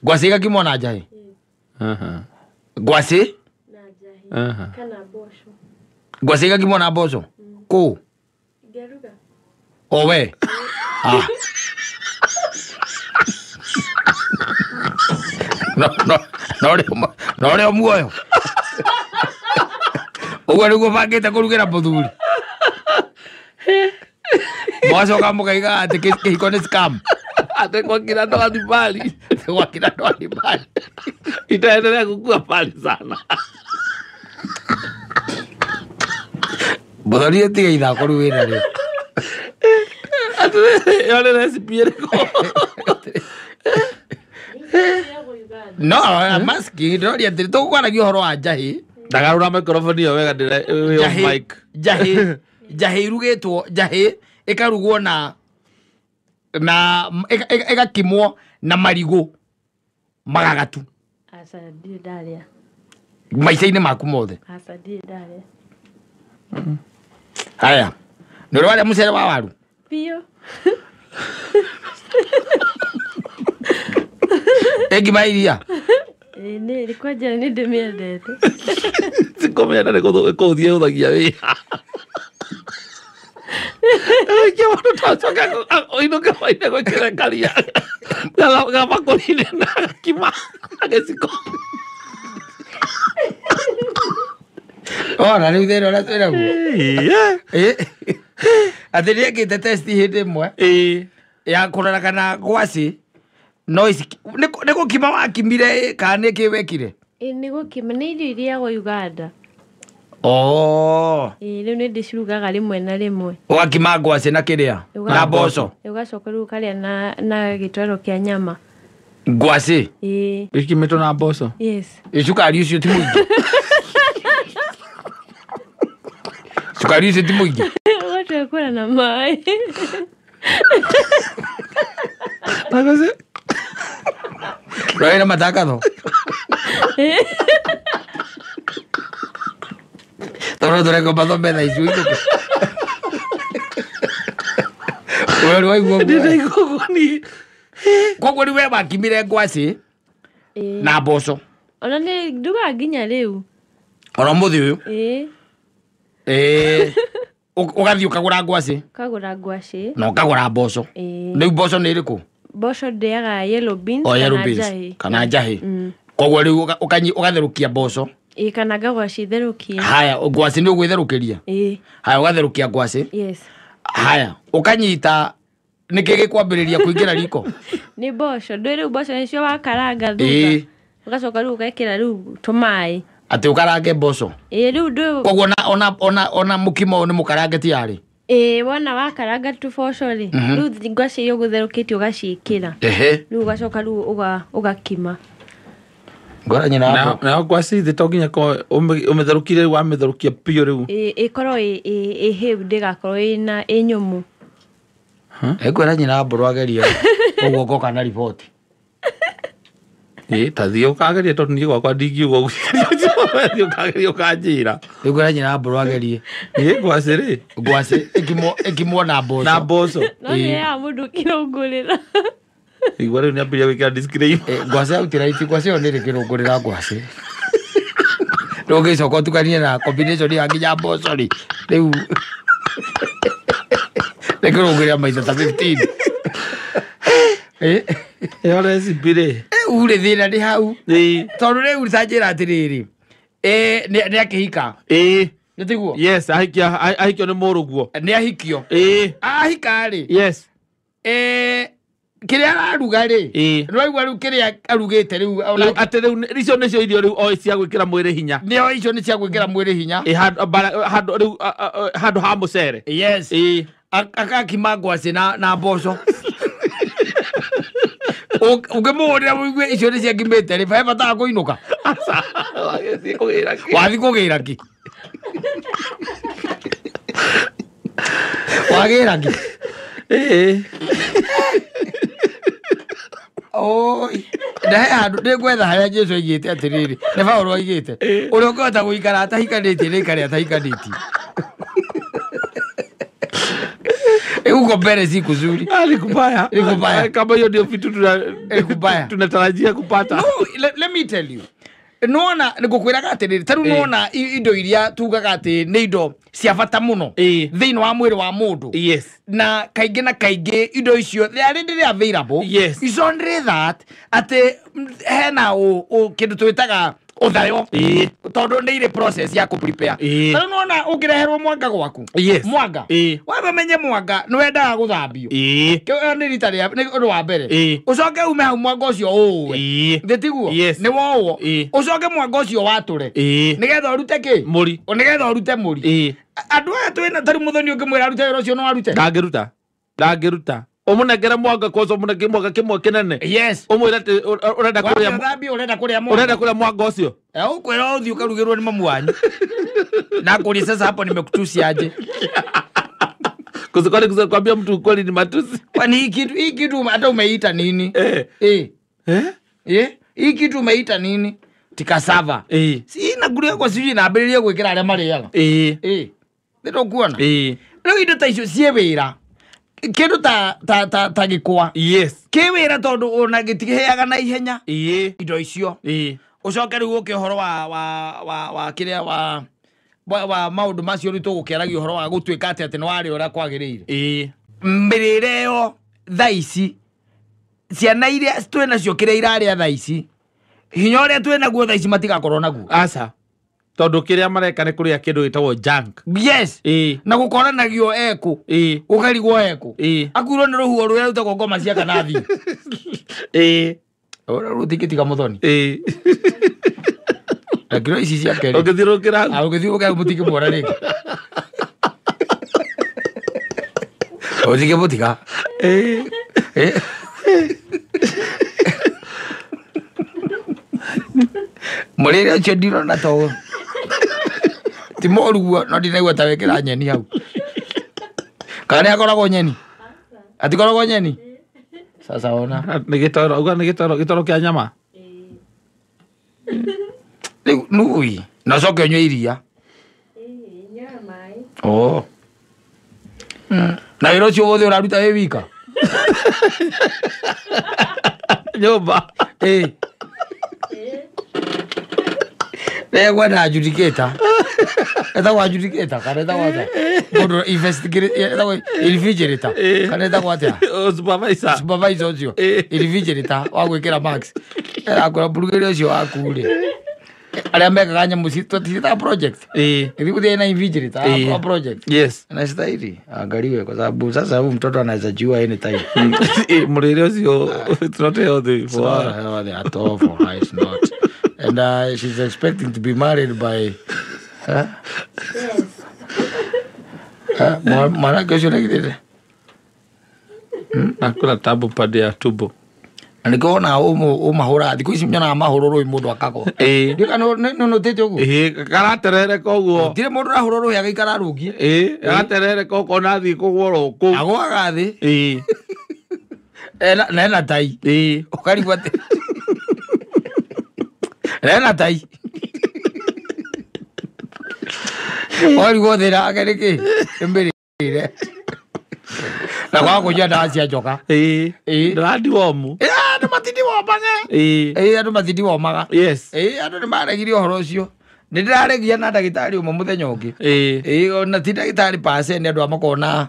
Ngwacĩ igakimwo na njahĩ? Ngwacĩ? Na njahĩ. Kana mboco. Ngwacĩ igakimwo na mboco? Kũ? Ngĩruga. O we? No rĩo muoyo. Ũguo nĩguo bangĩte kũrugĩra mũthuri. Mwacoka mũkaiga atĩ kĩhiko nĩ scam. Atĩ gwakira ndoa ni mbali. Gwakira ndoa ni mbali. Itaendelea kukua mbali sana. Mũthoni tiga ithako rĩu wĩna rĩo. Atĩ ĩyo nĩ recipe ĩrĩkũ? No, I'm asking. Ndĩroria atĩrĩ tũkwaragia ũhoro wa njahĩ. Ndagarũra microphone ĩyo wega ndĩre mic. Njahĩ irugĩtwo, njahĩ ĩkarugwo na ĩgakimwo na marigũ magagatu. Aca ndirĩ ndarĩa. Maica-inĩ maku mothe? Aca ndirĩ ndarĩa. Haya. Nĩ ũrĩ warĩa mũcere wa waru? Biũ. Ngima iria? Nĩ kwanja nĩ ndĩmĩendete. Tikũmĩenda nĩ kũhũthia ĩhũthagia wĩra. Kĩ mũndũ tacoka ũinũke hwainĩ gwĩkĩra karia gabakũri-inĩ na gakima na gĩciko. Ona rĩu thĩna ũrĩa twĩnaguo. Atĩ nĩekĩte test hĩndĩ ĩmwe ya kũrora kana ngwacĩ no ici nĩ gũkima wakimire kana nĩ kĩ wekire? Nĩ gũkima, nĩ irio irĩagwo Uganda. Oh. Rĩu nĩ ndĩcirugaga rĩmwe na rĩmwe. Ũgakima ngwacĩ na kĩrĩa? Na mboco? Ũgacoka rĩu ũkarĩa na gĩtoero kĩa nyama. Ngwacĩ? Ĩĩ. Ĩkimĩtwo na mboco? Yes. Ĩ cukari ũcio ti mũingĩ? Cukari ũcio ti mũingĩ? Ũgatua na maĩ. Nagoce? Ũrarĩ na matangatho tondũ tũreka mathome thaa ici ũinũke. We nĩwaigua ũguo? Ndĩraigua ũguo niĩ. Koguo rĩu we wakimire ngwacĩ Ĩĩ. na mboco. Ona nĩ ndugaga nginya rĩu. Ona ũmũthĩ ũyũ. Ĩĩ. Ĩĩ. Ũgathiĩ ũkagũra ngwacĩ Ũkagũra ngwacĩ. na ũkagũra mboco. Ĩĩ. Rĩu mboco nĩ ĩrĩkũ? Mboco ndĩaga yellow beans O yellow kana beans njahĩ. kana njahĩ. Koguo rĩu ũgatherũkia mboco. Ĩĩ, kana ngagũra citherũkie. Haya, ngwacĩ nĩ ũgwĩtherũkĩria? Ĩĩ. Haya, ũgatherũkia ngwacĩ. Yes. Haya, ũkanyita nĩkĩ gĩkwambĩrĩria kũingĩra riko? Nĩ mboco. Ndũĩ rĩu mboco nĩcio wakaranga thutha. Ĩĩ. Ũgacoka rĩu ũgekĩra rĩu tũmaĩ. Atĩ ũkarange mboco. Ĩĩ, rĩu ndũĩ. Koguo ona mũkimo ũyũ nĩ mũkarange tiarĩ? Ĩĩ, wona wakaranga tũboco rĩ, rĩu ngwacĩ iria ũgũtherũkĩtie ũgaciĩkĩra. Ehe. Rĩu ũgacoka rĩu ũgakima. Ngora nyina hapo. Nayo ngwacĩ thĩ to nginya korwo ũmĩtherũkire rĩu wamĩtherũkia biũ rĩu. Ĩĩ, ĩkorwo ĩ hĩu ndĩgakorwo ĩna ĩ nyũmũ. Ĩkwĩra nyina mbũrũ agerie ũguo ngoka na riboti. Ĩĩ, ta thiĩ ũkageria tondũ niĩ gwakwa ndingiuga ũguo. Thiĩ ũkageria ũkanjĩra. Ĩkwĩra nyina mbũrũ agerie. Ĩĩ, ngwacĩ rĩ. Ngwacĩ ĩkimwo na mboco. Na mboco. No nĩ ya mũndũ kĩrũngũrĩra. Igua rĩu nĩambĩrĩria gwĩkĩra disclaimer. Ngwacĩ yautĩra iti ngwacĩ ĩyo nĩrĩ kĩrũngũrĩra ngwacĩ. Rĩu ũngĩcoka ũtukanie na combination ya nginya mboco rĩ. Rĩu nĩ kĩrũngũrĩra maita ta 15. Ĩyo recipe rĩ. Rĩu rĩ thĩna nĩ hau. Ĩĩ. Tondũ rĩu ta njĩra atĩrĩrĩ. Nĩ akĩhika. Ĩĩ. Nĩ tiguo? Yes, ahikio nĩ mũrũguo. Nĩ ahikio. Ĩĩ. Ahika rĩ. Yes. Kĩrĩa araruga rĩ. Ĩĩ. Nĩwaigua rĩu kĩrĩa arugĩte rĩu. Atĩ rĩu icio nĩcio irio rĩu o cia gwĩkĩra mwĩrĩ hinya. Nĩo icio nĩ cia gwĩkĩra mwĩrĩ hinya. Ĩ handũ rĩu handũ ha mũcere. Yes. Ĩĩ. Akakima ngwacĩ na mboco. Ũngĩmũhũrĩra ũigue icio nĩ ciakimĩte rĩ, he bata wa kũinũka. Wathiĩ kũgĩra kĩ? Wagĩra kĩ? Ĩĩ. Oi, na he handũ nĩngwetha harĩa Jesũ aigĩte atĩrĩrĩ, nĩ Paũlũ aigĩte, ũrĩa ũngĩhota gũikara atahikanĩtie nĩ aikare atahikanĩtie. Huko mbele si kuzuri. Ni kubaya. Ni kubaya. Kama hiyo ndio vitu kubaya. Tunatarajia kupata. No, let me tell you. Nona nigukwiraga atiriri ta riu nona indo iria tugaga ati ni indo cia bata muno thiini wa mwiri wa mundu. Yes. Na kaingi na kaingi indo icio they are readily available. Yes. It's only that ati hena kindu twitaga uthayo tondu ni ire process ya ku prepare. Ta riu nona ungireherwo mwanga gwaku. Yes. Mwanga wamenye mwanga ni wendaga guthambio. Kio ni rita ria ni undu wa mbere. Ucoke ume hau mwanga ucio uwe. Nditiguo ni wowo. Ucoke mwanga ucio wature nigetha urute ki muri. Nigetha urute muri. Andu aya twina tari muthoni ungimwira arute wira ucio no arute. Ndangĩruta. Ndangĩruta. Umunengere mwanga kwanza umunengere mwanga kimwe kinene. Yes. Umwire ati urenda kuria thambio urenda kuria mwanga. Urenda kuria mwanga ucio. Ukwira uthi ukarugirwo ni mamu wanyu. Na kuri sasa hapo nimekutusi aje. Kwani kwambia mtu ukweli ni matusi. Kwani hii kitu hata umeita nini? Hii kitu umeita nini? Tikasava. Si naguria kwa sijui na ambiririe gwikira aria mariaga. Nĩtũkuona. Rĩu indo ta icio ciĩ wĩra. Kindu ta gĩkwa. Yes. Kĩ wĩra tondũ ona gĩtiheaga na ihenya. Indo icio. Ũcoke rĩu ũke ũhoro wa kĩrĩa wa maũndũ macio rĩu tũgũkĩaragia ũhoro wa gũtuĩka atĩ nĩ warĩa ũrĩa kwagĩrĩire. Mĩrĩre ĩyo thaa ici ciana iria twĩ nacio kĩrĩa irarĩa thaa ici hinya ũrĩa twĩ naguo thaa ici matigakorwo naguo. Aca. Tondu kiria mareka ni kuria kindu gitagwo junk. Yes. Na gukoranagio eku. Ukarigwo eku. Akuirwo ni ruhuo ruria rutagwo ngoma cia kanathi. Ora rutigitiga muthoni. Na kiro ici cia keri. Ugithirukira. Ugithirukira mutikimwona ringi. Utikimutiga. Murire ucio ndirona to ti moruguo no ndinaigua ta wekĩra nyeni hau. Kana nĩ akoragwo nyeni? Atikoragwo nyeni? Sasa ona. Nĩ gĩtoro, uga nĩ gĩtoro, gĩtoro kĩa nyama. Rĩu nui na ũcoke ũnyue iria. Oh. Na wĩra ũcio wothe ũraruta wĩ wika? Nyũmba. Ĩĩ. Nĩngwenda adjudicator. Etagwo adjudicator kana etagwo atĩa? Mũndũ investigate etagwo invigilator kana etagwo atĩa? Supervisor. Supervisor ũcio. Invigilator wa gwĩkĩra marks. Akwĩra mburugĩri ũcio waku rĩ. Arĩa mekaga nyamũ ciĩtaga project. Ĩĩ. Gũthiĩ na invigilator wa project. Yes. Anastahili angaliwe kwa sababu sasa huyu mtoto anaweza jiua anytime. Mũrĩre ũcio it's not healthy for her. It's not healthy at all for her, it's not. And she's expecting to be married by Yes. Mwanake ũcio nĩgithĩte. Nakula tabu pande ya tumbo. Na nĩkĩo wonaga ũmahũraga thikũ ici nyonaga mahũrwo rũĩ mũndũ akagwa. Ĩĩ. Ndiũĩ kana nĩũnotĩte ũguo? Ĩĩ, karaterereka ũguo. Gũtirĩ mũndũ ũrahũrwo rũhĩ agaikara arũngiĩ. Ĩĩ, garaterereka ũkona athiĩ kũgwa oro kũu. Agũaga thĩ. Ĩĩ. Na ena tai. Ĩĩ. Ũkarigwo atĩ na ena tai. Ũkarigwo thĩna wake nĩ kĩ? Nĩ mĩrĩre. Na kwaga kũnyua ndawa cia njoka. Ĩĩ. Ĩĩ. Ndĩrandiwomu. Andũ matindiwomaga. Ĩĩ. Ĩĩ, andũ matindiwomaga. Yes. Ĩĩ, andũ nĩmaregirie ũhoro ũcio. Nĩ ndĩraregia na ndagĩtarĩ ũmwe mũthenya ũngĩ. Ĩĩ. Ĩĩ, ona ti ndagĩtarĩ percent andũ aya makoragwo na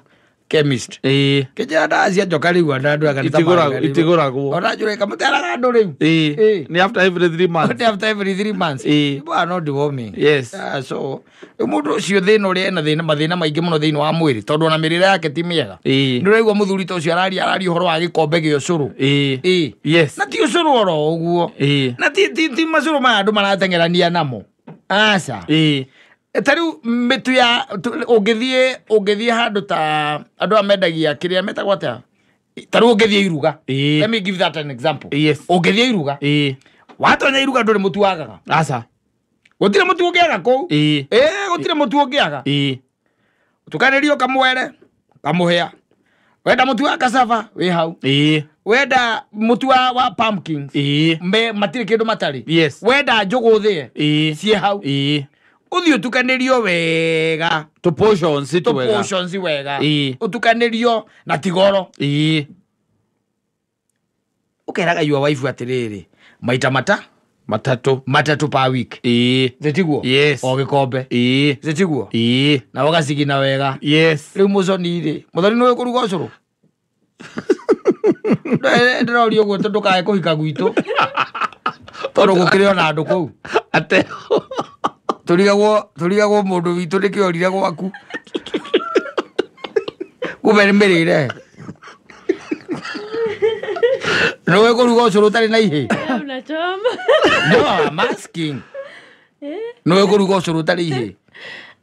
chemist. Ĩĩ. Kĩnjĩra ndawa cia njoka rĩu andũ anga nĩ ta Itigũragwo. Ona njũra ĩkamũteraga andũ rĩu. Ĩĩ. Ĩĩ. Nĩ after every 3 months. Nĩ after every 3 months. Ĩĩ. People are not deworming. Yes. So rĩu mũndũ ũcio thĩna ũrĩa ena thĩna mathĩna maingĩ mũno thĩinĩ wa mwĩrĩ tondũ ona mĩrĩre yake ti mĩega. Ĩĩ. Nĩ ũraigua mũthuri ta ũcio araria ũhoro wa gĩkombe gĩa ũcũrũ. Ĩĩ. Ĩĩ. Yes. Na ti ũcũrũ oro ũguo. Ĩĩ. Na ti macũrũ maya andũ marateng'erania namo. Aca. Ĩĩ. Ta rĩu mĩtu ya ũngĩthiĩ handũ ta andũ aya mendagia kĩrĩa metagwo atĩa? Ta rĩu ũngĩthiĩ iruga. Ĩĩ. Let me give that an example. Yes. Ũngĩthiĩ iruga. Ĩĩ. Watonya iruga ndũrĩ mũtu wagaga. Aca. Gũtirĩ mũtu ũngĩaga kũu. Ĩĩ. Ĩĩ, gũtirĩ mũtu ũngĩaga. Ĩĩ. Ũtukanĩrio kamwere, kamũhĩa. Wenda mũtu wa cassava wĩ hau. Ĩĩ. Wenda mũtu wa pumpkins. Ĩĩ. Matirĩ kĩndũ matarĩ. Yes. Wenda njũgũ thĩe. Ĩĩ. Ciĩ hau. Ĩĩ. Ũthiĩ ũtukanĩrio wega. Tũ portions twega. Tũ portions wega. Ĩĩ. Ũtukanĩrio na ti goro. Ĩĩ. Ũkeraga your wife atĩrĩrĩ, maita matatũ. Matatũ per week. Ĩĩ. Thĩtiguo? Yes. O gĩkombe. Ĩĩ. Thĩtiguo? Ĩĩ. Na ũgacigina wega. Yes. Rĩu mũconi rĩ, mũthoni nĩũĩ kũruga ũcũrũ? Ndĩroria ũguo tondũ ndũkae kũhika gwitũ. Tondũ gũkĩrĩ ona andũ kũu. Ate. Tũrigagwo mũndũ witũ nĩkĩo orire gwaku. Kumbe nĩ mĩrĩre. Nĩũĩ kũruga ũcũrũ ũtarĩ na ihĩ? Unachoma. No, I'm asking. Nĩũĩ kũruga ũcũrũ ũtarĩ ihĩ?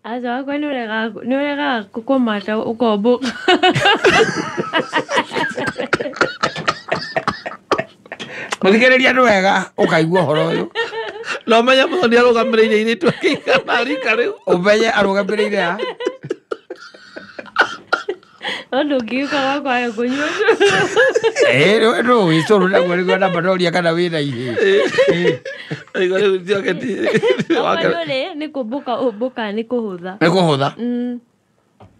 Aca wakwa nĩũregaga kũmata ũkombũka. Mũthikĩrĩria nĩ wega ũkaigua ũhoro ũyũ. No menye mũthoni arũgamĩrĩire airĩtu akĩigana rika rĩu. Ũmenye arũgamĩrĩire a? No ndũngĩũka gwakwa wage kũnyua ũcũrũ. Ĩĩ, ndũĩ ũcũrũ naguo nĩguo namba ndoria kana wĩna ihĩ. Aigua rĩu njoke Wakwa ndũrĩ nĩ kũmbũka ũmbũkaga nĩ kũhũtha. Nĩ kũhũtha?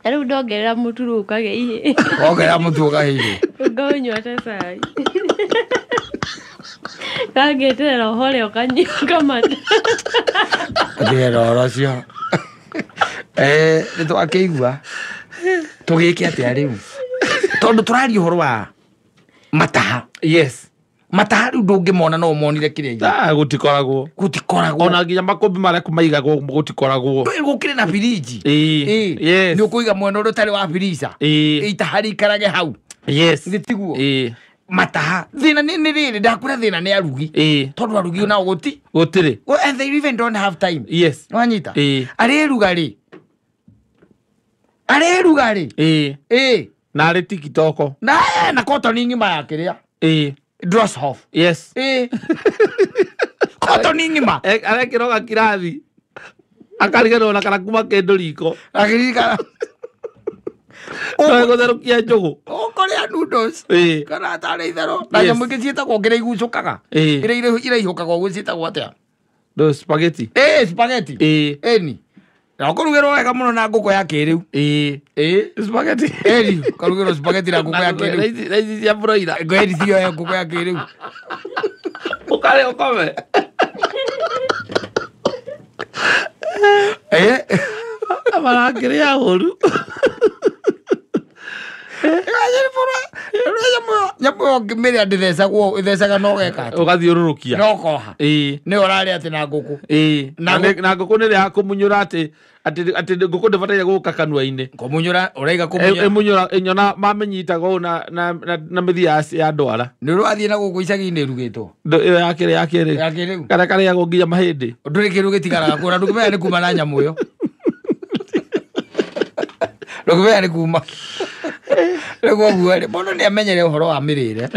Ta rĩu ndongerera mũtu rĩu ũkagĩa ihĩ. Wongerera mũtu ũkagĩa ihĩ. Ngaũnyua ta cai. Kangeterera ũhore ũkanyua ũkamata. Ũtigere ũhoro ũcio. Nĩ twakĩigua. Tũgĩke atĩa rĩu? Tondũ tũraria ũhoro wa mataha. Yes. Mataha rĩu ndũngĩmona no ũmonire kĩrĩa-inĩ. Gũtikoragwo. Gũtikoragwo. Ona nginya makũmbĩ marĩa maigagwo gũtikoragwo. Gũkĩrĩ na birinji. Ĩĩ. Yes. Nĩ ũkũiga mwena ũrĩa ũtarĩ wa birica. Ĩĩ. Itaha rĩikarage hau. Yes. Githĩ tiguo? Ĩĩ. Mataha. Thĩna nĩ rĩrĩ ndakwĩra thĩna nĩ arugi. Ĩĩ. Tondũ arugi nao gũtirĩ. And they even don't have time. Yes. Nĩwanyita? Ĩĩ. Arĩruga rĩ? Arĩruga rĩ? Ĩĩ. Ĩĩ. Na arĩ TikTok. Na na cotton ng'ima ya kĩrĩa. Ĩĩ. Drosshoff. Yes. Ĩĩ. Cotton ng'ima. Arekĩra gakirathi. Akariganĩrwo na kana kuma kĩndũ riko. Akĩririkana. Gũtherũkia njũgũ. Ũkũrĩa noodles. Ĩĩ. Kana tarĩ itherũ. Na Yes. nyamũ ingĩ ciĩtagwo kĩrĩa igucũkaga. Ĩĩ. Kĩrĩa iraihũkaga ũguo ciĩtagwo atĩa? Ndo spaghetti. Spaghetti. Eni. Na ũkũrugĩrwo wega mũno na ngũkũ ya kĩrĩu. Spaghetti. Eni, ũkarugĩrwo spaghetti na ngũkũ ya kĩrĩu. Na ici cia broiler. Ngũkũ cio ya ngũkũ ya kĩrĩu. Ũkarĩa ũkome. Marakĩrĩa ũru. Nyamũ ĩyo ũngĩmĩrĩa ndĩthecagwo, ĩthecaga na ũgeka atĩ. Ũgathiũrũrũkia. Na ũkoha. Nĩyo ũrarĩa atĩ na ngũkũ. Na ngũkũ nĩ ĩrĩa ya kũmunyũra atĩ ngũkũ ndĩbataire gũka kanua-inĩ. Kũmunyũra, ũraiga kũmunyũra. Ĩmunyũra, ĩnyona mamĩnyitaga ũũ na mĩthia ya ndwara. Nĩ ũrathiĩ na gũkũ icagi-inĩ ĩrugĩtwo. Ĩyo ya kĩrĩ, ya kĩrĩ. Ya kĩrĩu. Karĩa karĩagwo nginya mahĩndĩ. Ndũrĩ kĩndũ gĩtigaraga kuo, na ndũkĩmenya nĩ kuma na nyamũ ĩyo. Ndũkĩmenya nĩ kuma. Rĩu ũguo rĩ, mũndũ nĩ amenyere ũhoro wa mĩrĩre.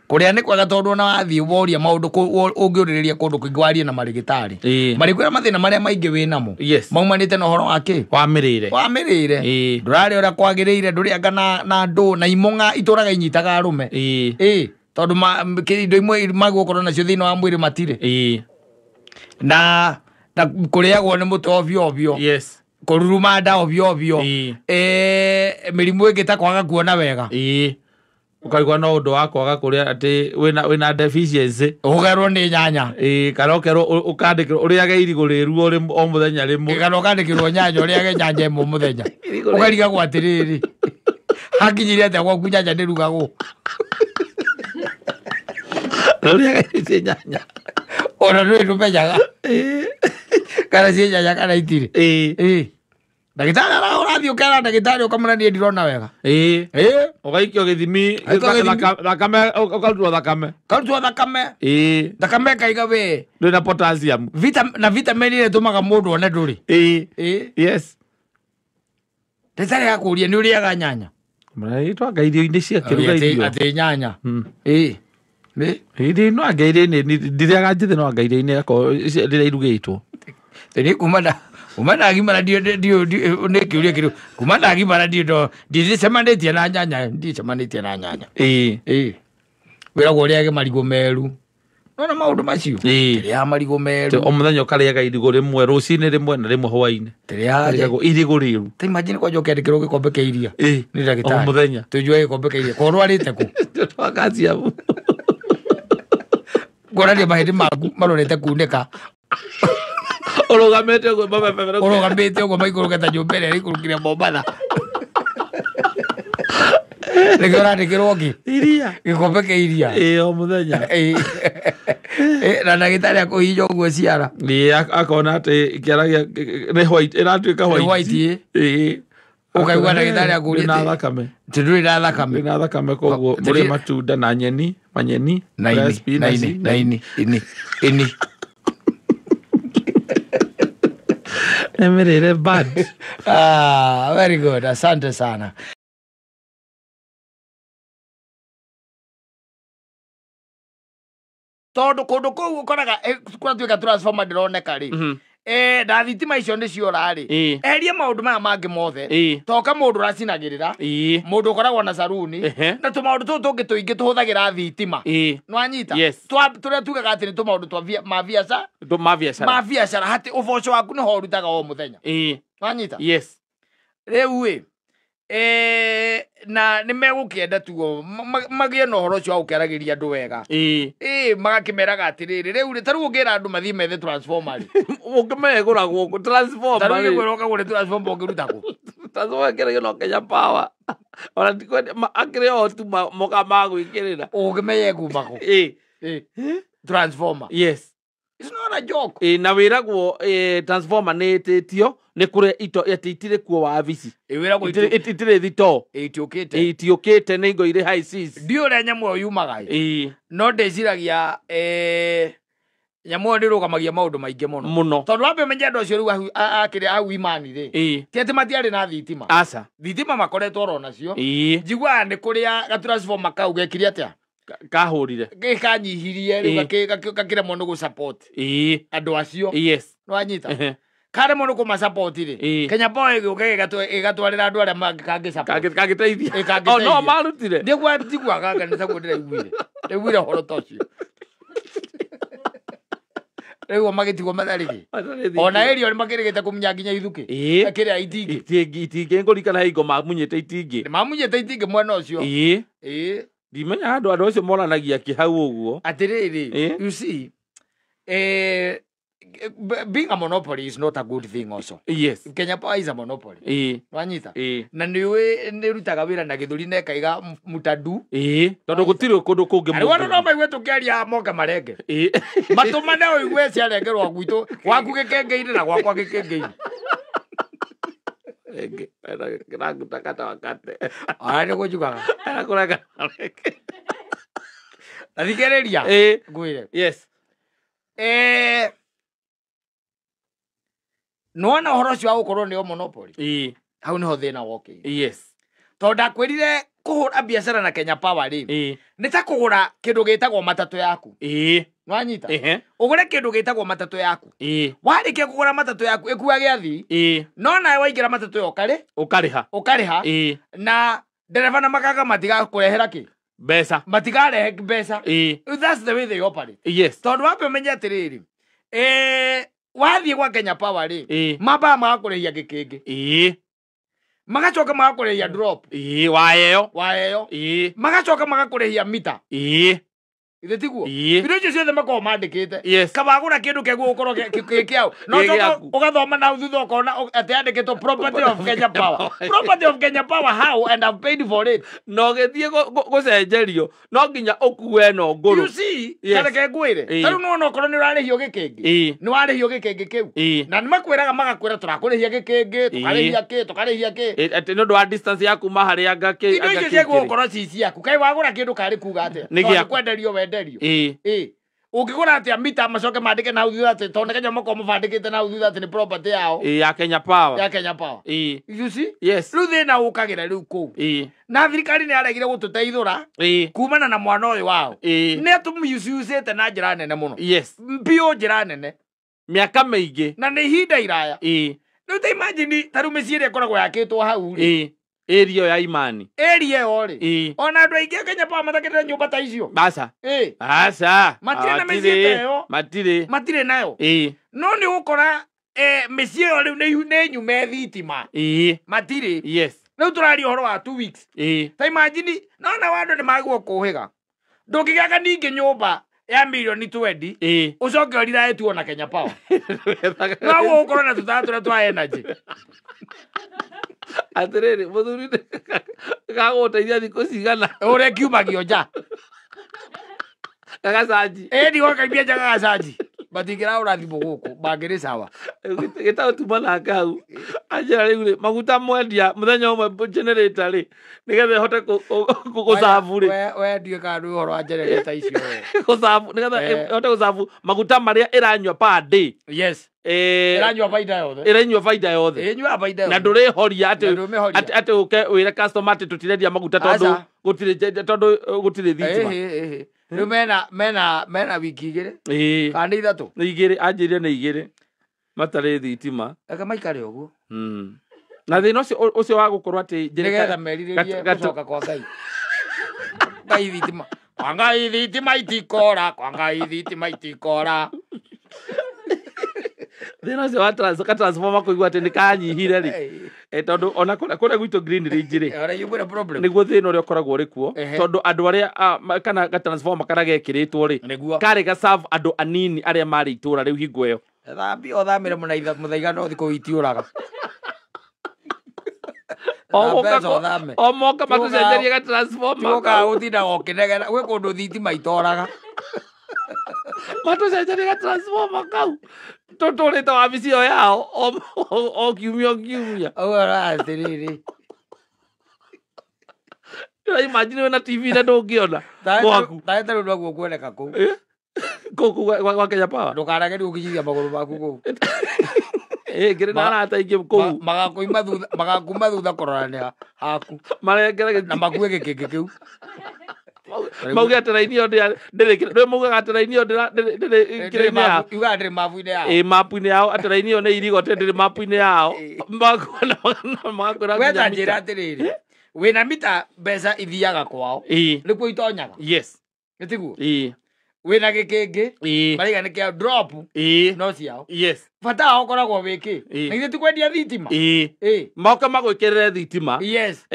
Kũrĩa nĩ kwega tondũ ona wathiĩ woria maũndũ ũngĩũrĩrĩria kũndũ kũingĩ warie na marĩgĩtarĩ. Marĩkwĩra mathĩna marĩa maingĩ wĩ namo. Maumanĩte na ũhoro wa kĩ? Wa mĩrĩre. Wa mĩrĩre. Ndũrarĩa ũrĩa kwagĩrĩire, ndũrĩanga na ndũ na imong'a itũraga inyitaga arũme. Tondũ indo imwe magũkorwo nacio thĩinĩ wa mwĩrĩ matirĩ. Na kũrĩagwo nĩ mũtwe ovyo ovyo. Kũruruma nda ovyo ovyo. Mĩrimũ ĩngĩ ta kwaga kuona wega. Ũkaigua no ũndũ wa kwaga kũrĩa atĩ wĩna deficiency. Ũgerwo nĩ nyanya. Kana ũkerwo ũkandĩkĩrwo ũrĩage irigũ rĩru o mũthenya rĩmwe. Kana ũkandĩkĩrwo nyanya ũrĩage nyanya ĩmwe mũthenya. Ũkarigagwo atĩrĩrĩ. Hakinyire atĩa gwaku nyanya ndĩrugagwo. Ũrĩage nyanya. Ona ndũrĩ ndũmenyaga. Kana ciĩ nyanya kana itirĩ. Ndagĩtarĩ ũrathiĩ ũkera ndagĩtarĩ ũkamwĩra niĩ ndirona wega. Ũgaikio gĩthimi, thakame, ũkarutwo thakame. Karutwo thakame. Thakame ĩkaiga we. Ndũrĩ na potassium. Na vitamin ĩrĩa ĩtũmaga mũndũ one ndũrĩ. Yes. Ndagĩtarĩ akũria nĩ ũrĩaga nyanya. Twanga irio-inĩ cia kĩruga irio. Atĩ nyanya. Irio no anga irio-inĩ, ndirĩaga njĩthĩ no anga irio-inĩ akorwo rĩrĩa irugĩtwo. Nĩ kuma na kuma ndagimara nĩ kĩũria kĩrĩu. Kuma ndagimara ndicemanĩtie na nyanya, ndicemanĩtie na nyanya. Wĩragwo ũrĩage marigũ meru. Nona maũndũ macio. Tũrĩaga marigũ meru. O mũthenya ũkarĩaga irigũ rĩmwe rũcinĩ rĩmwe na rĩmwe hwaĩ-inĩ. Tũrĩaga irigũ rĩru. Ta imagine kwanja ũkĩandĩkĩrwo gĩkombe kĩa iria. Nĩ ndagĩtarĩ. O mũthenya. Tũnyue gĩkombe kĩa iria. Korwo ũrwarĩte kũ? Twakaciamu. Kuonania mahĩndĩ maku marorete kunĩka. Ũrũgamĩte ũguo mabeberũke. Ũrũgamĩte ũguo maikũrũke ta nyũmba ĩrĩa ĩikũrũkire Mombatha. Nĩkĩo ũrandĩkĩrwo kĩ? Iria. Gĩkombe kĩa iria. O mũthenya. Na ndagĩtarĩ akũhihinya ũguo ciara. Akona atĩ kĩara nĩ white, ĩratuĩka white. Ũkaigua ndagĩtarĩ akũria na thakame. Atĩ ndũrĩ na thakame. Ndũrĩ na thakame koguo mũrĩe matunda na nyeni, manyeni, na ini, na ini, ini, ini. Mĩrĩre bad. Very good. Asante sana. Tondũ kũndũ kũu ũkoraga kũratuĩka transformer ndĩroneka rĩ. Na thitima icio nĩ ciora rĩ. Eheria maũndũ maya mangĩ mothe. Toka mũndũ ũracinagĩrĩra. Mũndũ ũkoragwo na saruni. Na tũmaũndũ tũtũ tũngĩ tũingĩ tũhũthagĩra thitima. Nĩwanyita? Tũrĩa tugaga atĩ nĩ tũmaũndũ twa ma biacara. Ma biacara hatĩ ũboco waku nĩho ũrutaga o mũthenya. Nĩwanyita? Rĩu ĩ na nĩ megũkĩenda tuo magĩe na ũhoro ũcio wa gũkĩaragĩria andũ wega. Magakĩmeraga atĩrĩrĩ rĩu rĩ ta rĩu ũngĩra andũ mathiĩ methe transformer rĩ. Ũngĩmegũra gũkũ transformer Ta rĩu ũngĩkwĩra ũkagũre transformer ũngĩruta kũ? Transformer ĩkĩragio no Kenya Power. Ona tikwenda akĩrĩ o tu moka magwĩkĩrĩra. Ũngĩmenya ĩkuma kũ? Transformer. Yes. It's not a joke. Na wĩragwo transformer nĩ ĩtĩtio nĩ kũrĩa ito atĩ itirĩ kuo wabici. Wĩragwo itirĩ thitoo. Itiũkĩte. Itiũkĩte nĩ ingo irĩ high seas. Ndiũĩ ũrĩa nyamũ ĩyo yumaga ĩ. No ndĩciragia nyamũ ĩyo nĩrũgamagia maũndũ maingĩ mũno. Mũno. Tondũ wambe ũmenye andũ acio rĩu akĩrĩa hau imani rĩ. Ti atĩ matiarĩ na thitima. Aca. Thitima makoretwo oro nacio. Njiguaga nĩ kũrĩa gatransformer kau gekire atĩa? Kahũrire. Kanyihirie rĩu gakĩremwo nĩ gũ-support andũ acio. Nĩwanyita? Karemwo nĩ kũma-support rĩ. Kenya Power ĩgĩũka ĩgatwarĩra andũ arĩa kangĩ-support. Kangĩteithia. Kangĩteithia. No marutire. Nĩguo njiguaga anga nĩ taguo ndĩraiguire. Ndaiguire ũhoro ta ũcio. Rĩu magĩtigwo matharĩki. Ona ĩrio nĩ makĩrĩgĩte kũmunya nginya ithuki. Kĩrĩa itingĩ. Itingĩ ngũrikana hingo mamunyĩte itingĩ. Mamunyĩte itingĩ mwena ũcio. Ĩĩ. Ndimenya andũ acio moranagia kĩ hau ũguo. Atĩrĩrĩ, you see, being a monopoly is not a good thing also. Yes. Kenya Power is a monopoly. Wanyita. Na nĩ nĩ rutaga wĩra na gĩthũri na ĩkaiga mutadu. Tondũ gũtirĩ kũndũ kũngĩ. Rĩu andũ no maigue tũkĩaria moke marenge. Matũmane ũigue ciarengerwo gwitũ gwaku gĩkenge-inĩ na gwakwa gĩkenge-inĩ. Aya nĩ kũnjugaga. Na thikĩrĩria. Ngwĩre. Yes. Nĩwona ũhoro ũcio wa gũkorwo nĩo monopoly. Hau nĩho thĩna wokĩire. Yes. Tondũ ndakwĩrire kũhũra biacara na Kenya Power rĩ, nĩ ta kũgũra kĩndũ gĩtagwo matatũ yaku. Nĩwanyita? Ũgũre kĩndũ gĩtagwo matatũ yaku. Warĩkia kũgũra matatũ yaku ĩkuage athii. No nawe waingĩra matatũ ĩyo ũkarĩ? Ũkarĩha. Ũkarĩha. Na ndereba na makanga matigakũrehera kĩ? Mbeca. Matigarehe mbeca. That's the way they operate. Yes. Tondũ wambe ũmenye atĩrĩrĩ, wathiĩ gwa Kenya Power rĩ, mambaga magakũrĩhia gĩkĩngĩ. Magacoka magakũrĩhia drop. Waeo. Waeo. Magacoka magakũrĩhia mita. Ithe tiguo? Indo icio ciothe makoragwo mandĩkĩte. Kaba wagũra kĩndũ kĩaguo gũkorwo gĩ kĩao. No ũcoke ũgathoma na thutha ũkona atĩ yandĩkĩtwo property of Kenya Power. Property of Kenya Power how and I've paid for it. No gĩthiĩ gũcenjerio no nginya ũkue no ngũrũ. You see, kareke ngwĩre. Ta rĩu nĩwona okorwo nĩ ũrarĩhio gĩkĩngĩ. Nĩ warĩhio gĩkĩngĩ kĩu. Na nĩ makwĩraga magakwĩra tũrakũrĩhia gĩkĩngĩ, tũkarĩhia kĩ, tũkarĩhia kĩ. Atĩ nĩ ũndũ wa distance ya kuma harĩa anga kĩ. Indo icio ciaguo gũkorwo ci ciaku. Kaĩ wagũra kĩndũ karĩ kuga atĩa? Nĩ kwenderio wenderio. Ũngĩgũra atĩa mita macoke mandĩke na thutha atĩ tondũ Kenya makorwo mabandĩkĩte na thutha atĩ nĩ property yao. Ya Kenya Power. Ya Kenya Power. You see? Yes. Rĩu thĩna ũkagĩra rĩu kũu. Na thirikari nĩ yaregire gũtũteithũra kumana na mwana ũyũ wao. Nĩ atũmisucĩte na njĩra nene mũno. Yes. Mbiũ njĩra nene. Mĩaka mĩingĩ. Na nĩ ihinda iraya. Rĩu ta imagine ta rĩu mĩciĩ ĩrĩa ĩkoragwo yakĩtwo hau rĩ. Area ya Imani. Area ĩyo rĩ. Ona andũ aingĩ a Kenya Power matakĩte nyũmba ta icio. Aca. Aca. Matirĩ na mĩciĩ ta ĩyo. Matirĩ. Matirĩ nayo. No nĩ ũgũkora mĩciĩ ĩyo rĩu nĩ nyume thitima. Matirĩ. Yes. Rĩu tũraria ũhoro wa 2 weeks. Ta imagine no na andũ nĩ magwo kũhĩga. Ndũngĩgĩaka ningĩ nyũmba ya milioni 20. Ũcoke ũrirae tu ona Kenya Power. No ũgũkorwo na tũtara tũrĩa twa energy. Atĩrĩrĩ mũthuri gagũteithia thikũ cigana ũrĩa kiumagio nja gagacanji. Nĩ gakaimia nja gagacanji matingĩrahũra thimũ gũkũ mangĩrĩ sawa. Gĩtaũ tuma nake hau anjĩra rĩu rĩ maguta mwendia mũthenya ũmwe generator rĩ nĩgetha ĩhote gũcabu rĩ. We ndiũĩ kana nĩ ũhoro wa generator icio. Gũcabu nĩgetha ĩhote gũcabu maguta marĩa ĩranyua per day. Yes. Ĩranyua baida yothe. Ĩranyua baida yothe. Ĩnyuaga baida yothe. Na ndũrĩhoria atĩ ũke wĩre customer atĩ tũtirendia maguta tondũ gũtirĩ tondũ gũtirĩ thitima. Rĩu mena wiki igĩrĩ. Kana nĩ ithatũ. Nĩ igĩrĩ, anjĩrire nĩ igĩrĩ. Matarĩ thitima. Reke maikare ũguo. Na thĩna ũcio wa gũkorwo atĩ nĩgetha merirĩrie gũcoka kwa Ngai. Ngai thitima. Kwa Ngai thitima itikora, kwa Ngai thitima itikora. Thĩna ũcio wa transformer kũigua atĩ nĩ kanyihire rĩ. Tondũ ona kũrĩa gwitũ Green Ridge rĩ. Nĩguo thĩna ũrĩa ũkoragwo ũrĩ kuo. Tondũ andũ arĩa kana ga transformer karĩa gekĩrĩtwo rĩ. Karĩ ga serve andũ anini arĩa marĩ itũra rĩu hingo ĩyo. Thambia ũthamĩre mũthaiga no thikũ itiũraga. O moka matũcenjerie ga transformer. Tũkaga gũtindaga ũkĩnegena gwĩ kũndũ thitima itoraga. Matũcenjerie ga transformer kau. Tũtũrĩte wabici ĩyo yao o kiumia o kiumia. Ũguo atĩrĩrĩ. Imagine wĩna TV na ndũngĩona gwaku. Ta rĩu naguo kuoneka kũu. Kũu gwa Kenya Power. Ndũkanagerie gũkinyithia magũrũ maku kũu. Ngĩrĩ na arata aingĩ kũu. Magakuma thutha kũrorania haku. Marengere na makue gĩkĩngĩ kĩu. Mauge atĩ raini ĩyo ndĩrĩ maugaga atĩ raini ĩyo ndĩrĩ kĩrĩa-inĩ yao. Yugaga ndĩrĩ mabu-inĩ yao. Mapu-inĩ yao atĩ raini ĩyo nĩ irigote ndĩrĩ mapu-inĩ yao. Magakwĩra We ta njĩra atĩrĩrĩ. Wĩna mita mbeca ithiaga kwao. Nĩkuo itonyaga. Yes. Nĩ tiguo? Wĩna gĩkĩngĩ maraiga nĩ kĩa drop no ciao. Yes. Bata wao ũkoragwo wĩ kĩ? Na ithuĩ ti kwendia thitima. Moke magwĩkĩrĩre thitima. Yes.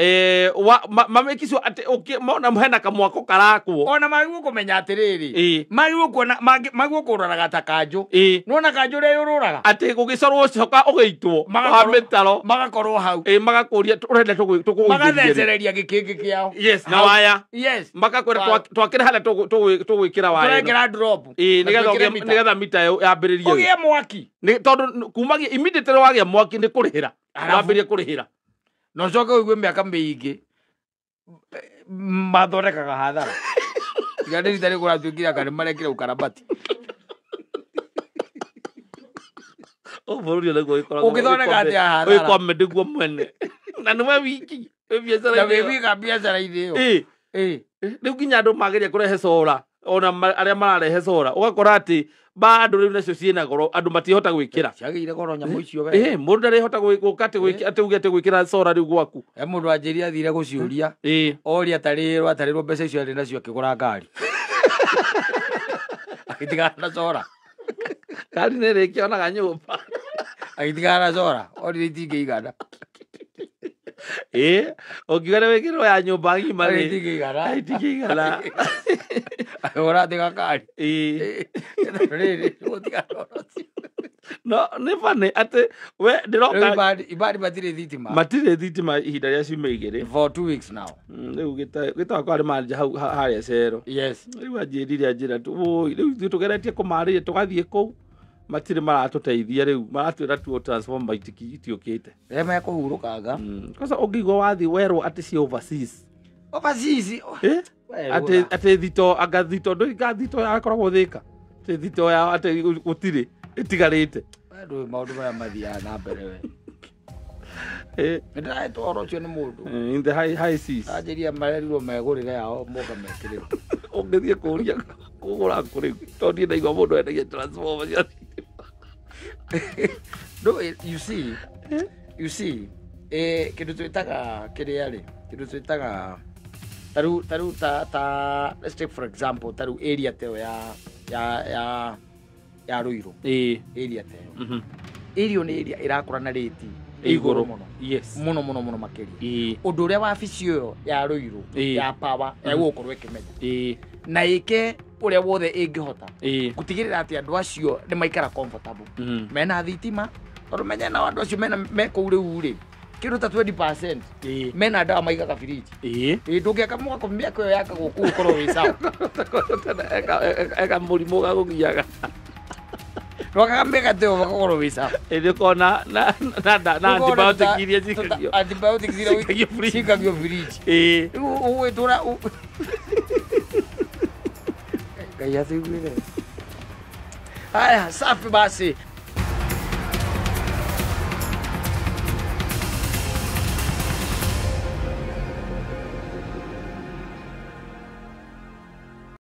Mamake sure atĩ mona hena kamwako karakwo. Ona magĩrĩirwo kũmenya atĩrĩrĩ, magĩrĩirwo kuona magĩrĩirwo kũroraga ta kanjũ. Nĩwona kanjũ ũrĩa yũrũraga? Atĩ gũgĩcorwo coka ũgĩitwo wa mĩtaro. Magakorwo hau. Magakũria ũrenda tũkũgũithĩrie. Magathecereria gĩkĩngĩ kĩao. Yes, na waya. Yes. Makakwĩra twakĩre harĩa tũgwĩkĩra waya. Tũrekĩra drop. Nĩgetha mita yambĩrĩrie. Ũgĩe mwaki. Tondũ kumagia immediately wagĩa mwaki nĩ kũrĩhĩra. Wambĩrĩrie kũrĩhĩra. Na ũcoke ũigue mĩaka mĩingĩ mathondekaga hathara. Tiga nĩ rita rĩu kũratuĩkire anga nĩ marekire ũkarabati. Bũrũri ũrĩa ũgĩkoragwo ũgĩthondeka atĩa hathara? Ũgĩkwame ndĩguo mwene. Na nĩwe wiki wĩ biacara-inĩ. Na wĩ wika biacara-inĩ ĩyo. Rĩu nginya andũ mageria kũrehe cora, ona arĩa mararehe cora, ũgakora atĩ ba andũ rĩu nacio ciĩna goro, andũ matihota gwĩkĩra. Ciagĩire goro nyamũ icio we. Mũndũ ndarĩhota gũka atĩ uge atĩ gwĩkĩra cora rĩu gwaku. Mũndũ anjĩrire athire gũciũria. Oria atarĩrwo mbeca icio arĩ nacio akĩgũra ngari. Agĩtigana na cora. Ngari nĩ ĩrĩkĩonaga nyũmba. Agĩtigana na cora, orire itingĩigana. Ũngiuga nĩ wĩkĩrwo ya nyũmba ng'ima rĩ. Itingĩigana. Itingĩigana. Agĩgũra atĩ gakari. Rĩrĩ, gũtigana ũhoro ũcio. No, nĩ funny atĩ we ndĩroka. Rĩu Ibadi matirĩ thitima. Matirĩ thitima ihinda rĩa ciumia igĩrĩ. For 2 weeks now. Rĩu gĩtagwo arĩ manager hau harĩa Cero. Yes. Rĩu anjĩrire anjĩra tu, rĩu ithuĩ tũgeretie kũmarĩria tũgathiĩ kũu. Matirĩ maratũteithia rĩu, maratwĩra tuo transformer itiũkĩte. Rĩrĩa mekũhurũkanga. Kwanza ũngĩigua wathiĩ werwo atĩ ci overseas. Overseas? Atĩ thito, anga thito, ndũĩ thito yakoragwo Thĩka. Atĩ thito yao atĩ gũtirĩ, ĩtigarĩte. Ndũĩ maũndũ marĩa mathiaga na mbere we. Nĩndĩrahetwo ũhoro ũcio nĩ mũndũ. In the high seas. Anjĩria marerirwo megũrĩre yao moka mekĩrĩrwo. Ũngĩthiĩ kũũria kũgũra kũ rĩu, tondũ niĩ ndaigua mũndũ endagia transformer cia thitima. No, you see, kĩndũ twĩtaga kĩrĩa rĩ, kĩndũ twĩtaga tarĩu ta let's take for example tarĩu area ta ĩyo ya Ruiru. Area ta ĩyo. Area nĩ area ĩrakũra na rate igũrũ mũno. Yes. Mũno mũno mũno makĩria. Ũndũ ũrĩa wabici ĩyo ya Ruiru ya power ĩgũkorwo ĩkĩmenya. Na ĩke ũrĩa wothe ĩngĩhota gũtigĩrĩra atĩ andũ acio nĩ maikara comfortable. Mena thitima, tondũ menye nao andũ acio me kũu rĩu rĩ, kĩndũ ta 20% mena ndawa maigaga firiji. Ndũngĩaka mwako mĩaka ĩyo yakagwo kũu ũkorwo wĩ sawa. Eka mũrimũ gagũgiaga. Rwakaga mĩgate ĩyo ũgakorwo wĩ sawa. Ĩrĩ na antibiotic iria cikagio. Antibiotic iria cikagio firiji. Rĩu ũgwĩtũra Ngai atũiguĩre. Haya, safi basi.